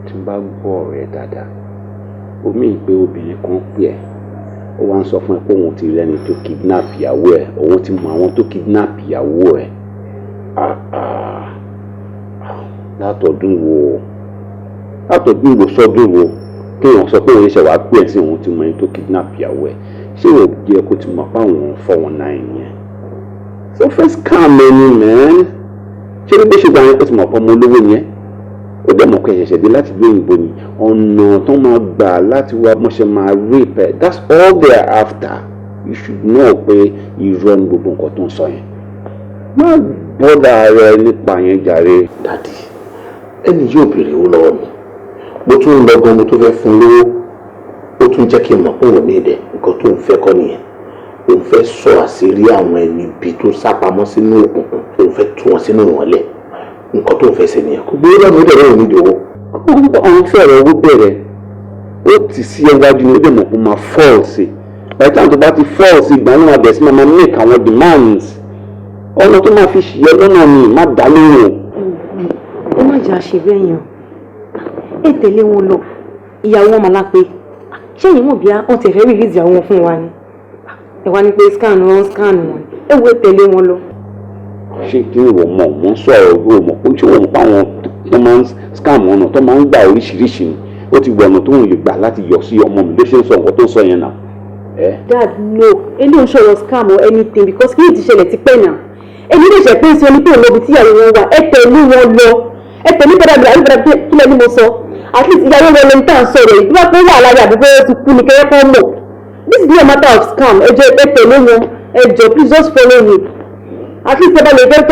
tí n bá gbọ́ ọ̀rọ̀ ẹ dáadáa, ó mì pé obìnrin kan pè ẹ́, ó wá ń sọ fún ẹ pé òun ti rí ẹni tó kidnap ìyàwó ẹ, òun ti mọ àwọn tó kidnap ìyàwó ẹ. Látọdún wo, látọdún wo sọdún wo, kéèyàn sọ pé òun ṣe wàá pè ẹ́ sí òun ti mọ ẹni tó kidnap ìyàwó ẹ? Ṣé ò jẹ́ kó ti mọ̀ pé àwọn 419 yẹn so fẹ́ scam ẹni mẹ́rin? Ṣé ní bó ṣe gbà yẹn, ó ti mọ̀ pé ọmọ olówó yẹn, ó dẹ̀ mọ̀ pé ẹ̀ṣẹ̀ṣẹ̀ dé láti gbé òyìnbó ni, ọ̀nà tó máa gbà láti wá bọ́n ṣe máa rape ẹ̀, that's all they are after. You should know pé irọ́ ni gbogbo nǹkan tó ń sọ yẹn. Má bother rẹ nípa yẹn jàre. Daddy, ẹni yóò béèrè owó lọ́wọ́ mi. Mo tún ń lọ gan, mo tún fẹ́ fún lówó, ó tún jẹ́ kí n mọ̀ pé òun ní ìdẹ. Nǹkan tó ń fẹ́ kọ́ nìyẹn. Òun fẹ́ sọ àṣírí àwọn ẹni ibi tó sápamọ́ sínú òkùnkùn, òun fẹ́ tú wọn sínú ìmọ́lẹ̀. Nǹkan tó ń fẹ́ ṣe nìyẹn. Kò gbé lọ́nà, ó dẹ̀ lóun nídìí owó. Àwọn fẹ́rẹ̀ owó bẹ̀rẹ̀, ó tì sí ẹwájú ni, ó dẹ̀ mọ̀ pé ó máa fall sí. By the time tó bá ti fall sí, ìgbà náà máa bẹ̀rẹ̀ sí máa make àwọn demands. Ọ̀nà tó máa fi ṣìyẹ lọ́nà ni, má dá lóhùn. Ó má jà ṣe bẹ́ẹ̀ yẹn. Ẹ tẹ̀lé wọn lọ. Ìyàwó wọn màlá pé ṣé yìí mọ̀ bí wọ́n ti fẹ́ release ìyàwó wọn fún wa ni. Ẹ wá ní pé scan wọn, scan wọn. Ẹ wo, ẹ tẹ̀lé wọn lọ. Ṣé kí ni ìwọ mọ̀? Mọ̀ ń sọ̀rọ̀, o mọ̀ pé ṣé o mọ̀ pé àwọn tó máa ń scam ọ̀nà tó máa ń gbà oríṣiríṣi ni. Ó ti gbọ́ ọ̀nà tó ń lè gbà láti yọ sí ọmọ mi ló ṣe ń sọ nǹkan tó ń sọ yẹn náà. Dad, no, eléyìí ń sọ̀rọ̀ scam or anything, because kí ni ti ṣẹlẹ̀ ti pẹ́ náà. Èmi lè ṣe pé ń sọ ní pé òun lóbi tíyàwó wọn wà. Ẹ tẹ̀lé wọn lọ, ẹ tẹ̀lé bọ́dà mi àbí bọ́dà. Kí lẹ́ni mo sọ? At least ìyàwó wọn lẹni tá à ń sọ̀rọ̀ yìí, bí wọ́n pé wà láyé àbí pé ó ti kú ni kẹ́yẹ́ kọ́ mọ̀. This is not a matter of scam. Ẹ jọ̀ọ́, ẹ tẹ̀lé wọn. Ẹ jọ̀ọ́, please just follow me. At least ẹ bá lè fẹ́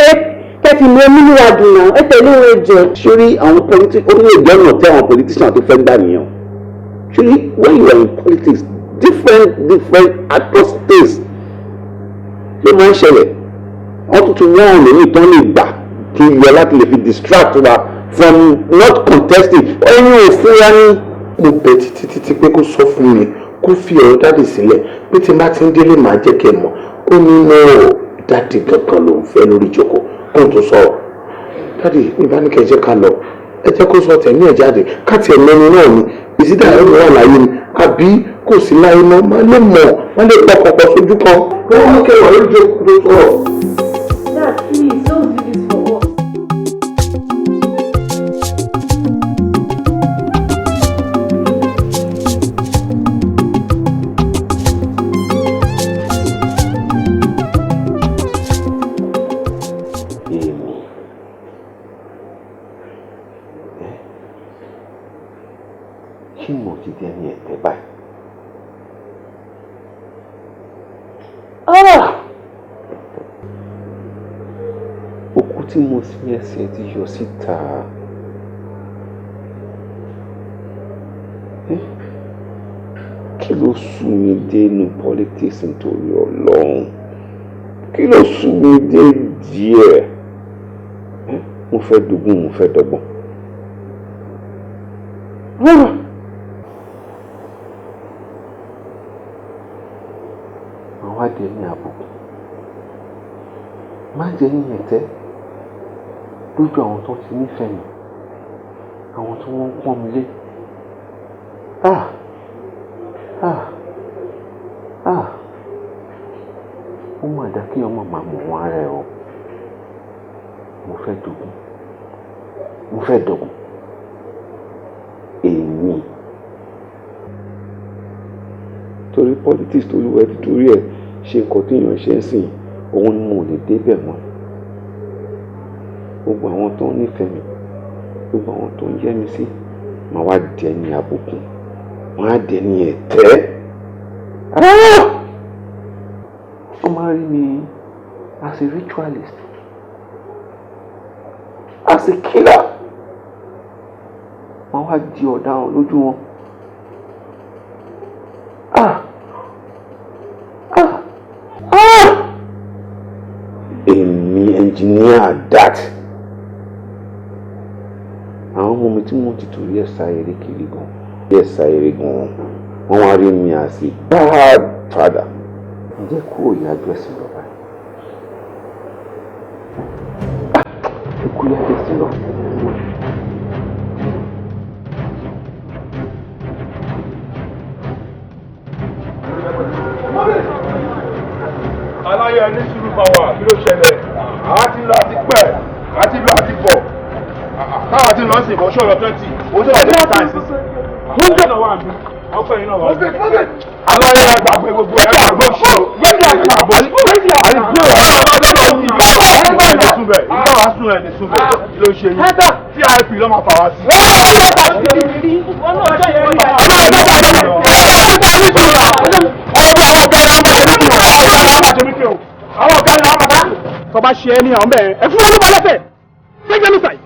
kẹ́ fi mú omi wa dùn náà. Ẹ tẹ̀lé wọn, ẹ jọ̀ọ́. Sórí àwọn politics, ó ní ìjọ náà tí àwọn politician tó fẹ́ gbà nìyẹn. Sórí, when you are in politics, different different atrocities ló máa ń ṣẹlẹ̀. Wọ́n tuntun wọ́n ọ̀nà míì tán lè gbà tó yọ láti lè fi distract wa from not contesting. Ẹ̀yin ò fúnra ní. Mo bẹ̀ títí títí pé kó sọ fún mi, kó fi ọ̀rọ̀ daddy sílẹ̀, pé tí n bá ti ń délé, màá jẹ́ kí ẹ mọ̀. Ó ní no, daddy gangan ló ń fẹ́ lórí ìjókòó kó n tó sọ̀rọ̀. Daddy, ìbá ní kẹ́ ẹ jẹ́ ká lọ, ẹ jẹ́ kó sọ tẹ̀mí ẹ̀ jáde, ká tiẹ̀ mẹ́ni náà ni ìsídà ẹ̀rọ wà láyé ni àbí kò sí láyé mọ́, má lè mọ̀, má lè pọkàn pọ̀ sójú kan wọ́n mú kẹwàá lórí ìjókòó tó sọ̀rọ̀. Dad, please don't do this for us. Èmi, ṣé mo ti di ẹni ẹ̀tẹ́ báyìí? Ah! Òkú tí mo sì ẹsẹ̀ ti yọ síta. Eh? Kí ló sún mi dé inú politics nítorí Ọlọ́run? Kí ló sún mi dé díẹ̀? Eh? Mo fẹ́ dógún, mo fẹ́ dọ́gbọ̀n. Rárá. Màá wá dé ní àbùkù. Má jẹ́ ní ẹ̀tẹ́ lójú àwọn tó ti nífẹ̀ẹ́ mi, àwọn tí wọ́n ń pọ́n mi lé. Ah! Ah! Ah! Ó mà dá kí ọmọ máa mọ̀ wọ́n ara ẹ̀ o. Mo fẹ́ jogún, Mo fẹ́ dọ̀gùn èmi torí politics tó lúwẹ̀ torí ẹ̀ ṣe nǹkan tí èèyàn ṣe ń sìn òun ni mo lè débẹ̀ mọ́. Gbogbo àwọn tó ń nífẹ̀ẹ́ mi, gbogbo àwọn tó ń yẹ́ mi sí, màá wá dẹ ní àbùkù, wọ́n á dẹ ní ẹ̀tẹ́. Wọ́n máa rí mi as a ritualist, as a killer. Wọ́n wá di ọ̀daràn lójú wọn. Ah! Ah! Ah! Èmi engineer that àwọn ọmọ mi tí wọ́n ti torí ẹ̀ sá eré kiri gan, ẹ̀ sá eré gan, wọ́n wá rí mi as a bad father. Ǹjẹ́ kú òye ẹ̀sìn lọ báyìí? Ikú yájú ẹ̀sìn lọ. Aláyẹ ní sùúrù bá wà, kí ló ṣẹlẹ̀? Àá ti lọ àti pẹ́, àá ti lọ àti bọ̀. Táwa ti lọ sí ìbọn ṣọ̀rọ̀ 20, ó ṣọ̀rọ̀ 20 times sísè. Wọ́n náà wà níbí, wọ́n fẹ́ yín náà wà níbí. Aláyẹ gbàgbé gbogbo ẹ̀ gbàgbé ṣe o. Gbàgbé kí ló ṣe yín? TIP ló máa fà wá sí. Àwọn ọ̀gá ni wọ́n máa tó bá ṣe é ní àwọn bẹ́ẹ̀ ẹ fún wọn ló bá lẹ́sẹ̀ gbẹ́gbẹ́ mi sàì.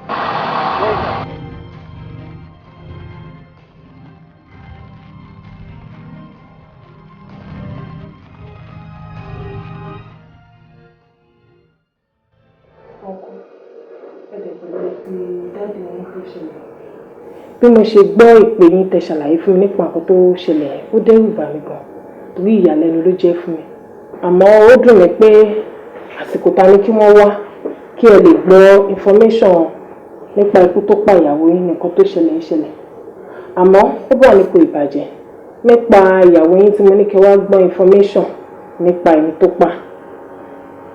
Bí mo ṣe gbọ́ ìpè yín tẹ́ ṣàlàyé fún mi nípa nǹkan tó ṣẹlẹ̀, ó dẹ́rù bà mí gan torí ìyàlẹ́nu ló jẹ́ fún mi. Àmọ́ ó dùn mí pé àsìkò ta ni kí wọ́n wá kí ẹ lè gbọ́ information nípa ikú tó pa ìyàwó yín nìkan tó ṣẹlẹ̀ ń ṣẹlẹ̀. Àmọ́ ó bọ̀ nípò ìbàjẹ́ nípa ìyàwó yín tí mo ní kí wá gbọ́ information nípa ẹni tó pa.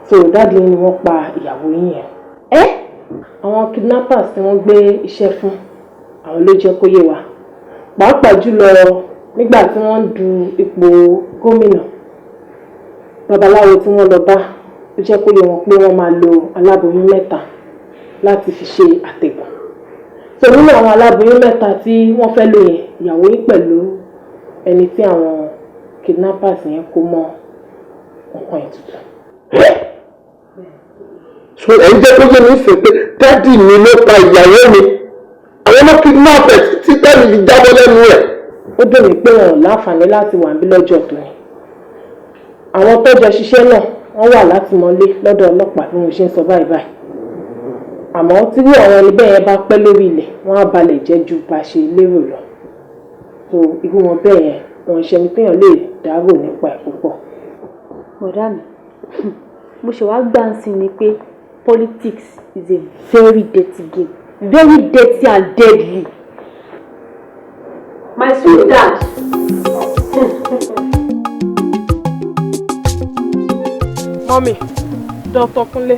So daddy ni wọ́n pa ìyàwó yín yẹn. Ẹ́ àwọn kidnappers tí wọ́n gbé iṣẹ́ fún àwọn ló jẹ́ kó yé wa, pàápàá jùlọ nígbà tí wọ́n ń du ipò gómìnà, babaláwo tí wọ́n lọ bá ó jẹ́ kó yé wọn pé wọ́n máa lo aláboyún mẹ́ta láti fi ṣe àtẹ̀gùn. So nínú àwọn aláboyún mẹ́ta tí wọ́n fẹ́ lò yẹn, ìyàwó yín pẹ̀lú ẹni tí àwọn kidnappers yẹn kó mọ́ nǹkan ètùtù. So ẹ̀ ń jẹ́ kó yé mi sè pé daddy mi ló pa ìyàwó mi, àwọn ọmọ kidnap ẹ̀ títí tẹ́lẹ̀ fi jábọ́ lẹ́nu ẹ̀. Ó dùn mí pé wọn ò láǹfààní láti wà níbí lọ́jọ́ tòní. Àwọn tó jọ ṣiṣẹ́ náà wọ́n wà látìmọ́lé lọ́dọ̀ ọlọ́pàá bí mo ṣe ń sọ báyìí báyìí. Àmọ́ tí àwọn ẹni bẹ́ẹ̀ yẹn bá pẹ́ lórí ilẹ̀, wọ́n á balẹ̀ jẹ́ ju bá a ṣe lérò lọ. So irú wọn bẹ́ẹ̀ yẹn, wọn ṣe ni téèyàn lè dárò nípa ẹ̀ púpọ̀. Bọ̀dá mi, mo ṣe wá gbà ń sìn ni pé politics is a very dirty game, very dirty and deadly. My sweet dad. Mummy, Dr. Kúnlé,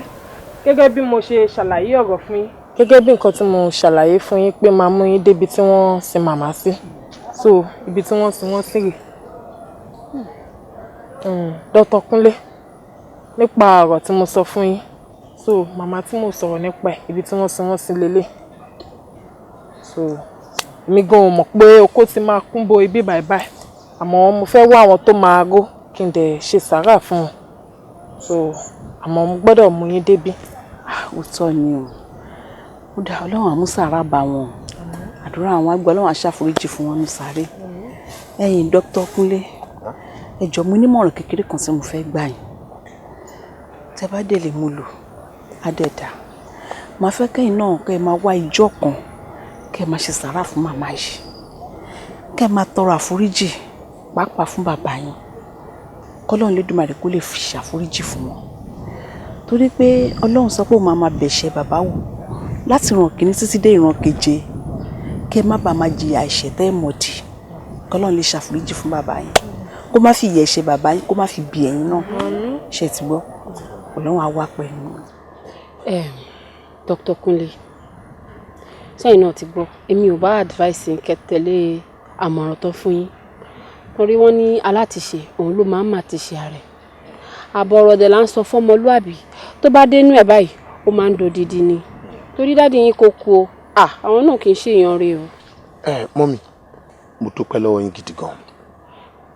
gẹ́gẹ́ bí mo ṣe ṣàlàyé ọ̀rọ̀ fún yín. Gẹ́gẹ́ bí nǹkan tí mo ṣàlàyé fún yín pé máa mú yín débi tí wọ́n sin màmá sí. So ibi tí wọ́n sin wọ́n sí rè. Dr. Kúnlé, nípa ọ̀rọ̀ tí mo sọ fún yín. So màmá tí mo sọ̀rọ̀ nípa ẹ̀, ibi tí wọ́n sin wọ́n sí lélẹ̀. So èmi gan ò mọ̀ pé oko ti máa kún bo ibi báyìí báyìí. Àmọ́ mo fẹ́ wá àwọn tó máa ró kí n dẹ̀ ṣe sàárà fún wọn. So àmọ́ mo gbọ́dọ̀ mú yín débí. Òótọ́ ni o, ó dá Ọlọ́run àmúsàrà bá wọn, àdúrà àwọn àgbà, Ọlọ́run aṣàforíjì fún wọn ní sáré. Ẹ̀yin Dr. Kúnlé, ẹ jọ̀ọ́ mo nímọ̀ràn kékeré kan tí mo fẹ́ gbà yín. Tẹ́ bá dé lè mú lò, á dẹ̀ dá. Màá fẹ́ kẹ́yìn náà kẹ́ ẹ máa wá ijọ́ kan kẹ́ ẹ máa ṣe sàárà fún màmá yìí, kẹ́ ẹ máa tọrọ àforíjì pàápàá fún bàbá yín, k'Ọlọ́run Lédùmarè kó lè fi ṣàforíjì fún wọn. Torí pé Ọlọ́run sọ pé òun máa máa bẹ̀ṣẹ̀ bàbá wò láti ìran kìíní títí dé ìran keje, kẹ́ ẹ má bàa máa jìyà ẹ̀ṣẹ̀ tẹ́ ẹ mọ̀ dì, k'Ọlọ́run lè ṣàforíjì fún bàbá yín, kó má fi ìyà ẹ̀ṣẹ̀ bàbá yín kó má fi bì ẹ̀yin náà. Ṣé ti gbọ́? Ọlọ́run á wà pẹ̀lú. Dr. Kúnlé, Sẹ́yìn náà ti gbọ́, èmi ò bá advice yín kẹ́ tẹ̀lé àmọ̀ràn tó fún yín, torí wọ́n ní alátiṣe òun ló máa ń mà ti ṣe ààrẹ. Àbọ̀ ọ̀rọ̀ dẹ̀ là ń sọ fọ́mọlúàbí, tó bá dénú ẹ̀ báyìí, ó máa ń dodidi ni. Torí daddy yín kò kú o, àwọn náà kì í ṣèyàn rè o. Ẹ mummy, mo dúpẹ́ lọ́wọ́ yín gidi gan.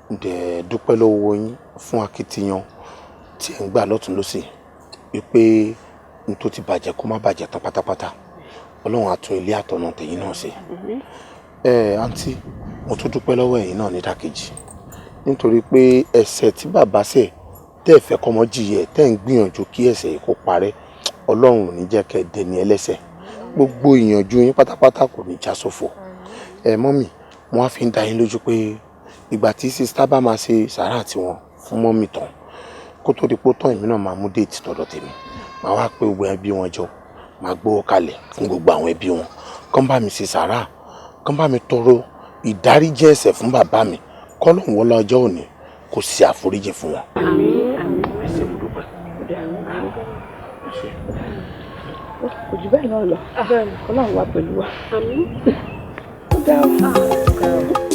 Mo dẹ̀ dúpẹ́ lọ́wọ́ yín fún akitiyan tí ẹ̀ ń gbà lọ́tún lọ́sì wípé n tó ti bàjẹ́ kó má bàjẹ́ tán pátápátá. Ọlọ́run á tún ilé àtọ̀nà tẹ̀yìn náà ṣe. Ẹ àǹtí, mo tún dúpẹ́ lọ́wọ́ ẹ̀yin náà nídàkejì, nítorí pé ẹ̀ṣẹ̀ tí bàbá ṣẹ̀ tẹ́ ẹ fẹ́ kọ́mọ jìyẹ, tẹ́ ẹ̀ ń gbìyànjú kí ẹ̀ṣẹ̀ yìí kó parẹ́, Ọlọ́run ò ní jẹ́ kẹ́ ẹ dẹni ẹlẹ́ṣẹ̀. Gbogbo ìyànjú yín pátápátá kò ní já sófo. Ẹ mummy, mo wá fi ń dá yín lójú pé ìgbà tí sister bá máa ṣe sàárà tiwọn fún mummy tán, kó tó di pé ó tán, èmi náà máa mú date tọ̀dọ̀ tèmi, màá wá pé gbogbo ẹbí wọn jọ, màá gbówó kalẹ̀ fún gbogbo àwọn ẹbí wọn, kán bá mi ṣe sàárà, kán bá mi tọrọ ìdáríjì ẹ̀ṣẹ̀ fún bàbá mi, kọ́lọ́hún wọlé ọjọ́ òní kó ṣe àforíjì fún wọn. Àmín, àmín. Ẹ ṣé, mo dúpẹ́. Ẹ ṣé. Kò jù bẹ́ẹ̀ náà lọ. Ọlọ́run wà pẹ̀lú wa. Àmín. Ó dá o.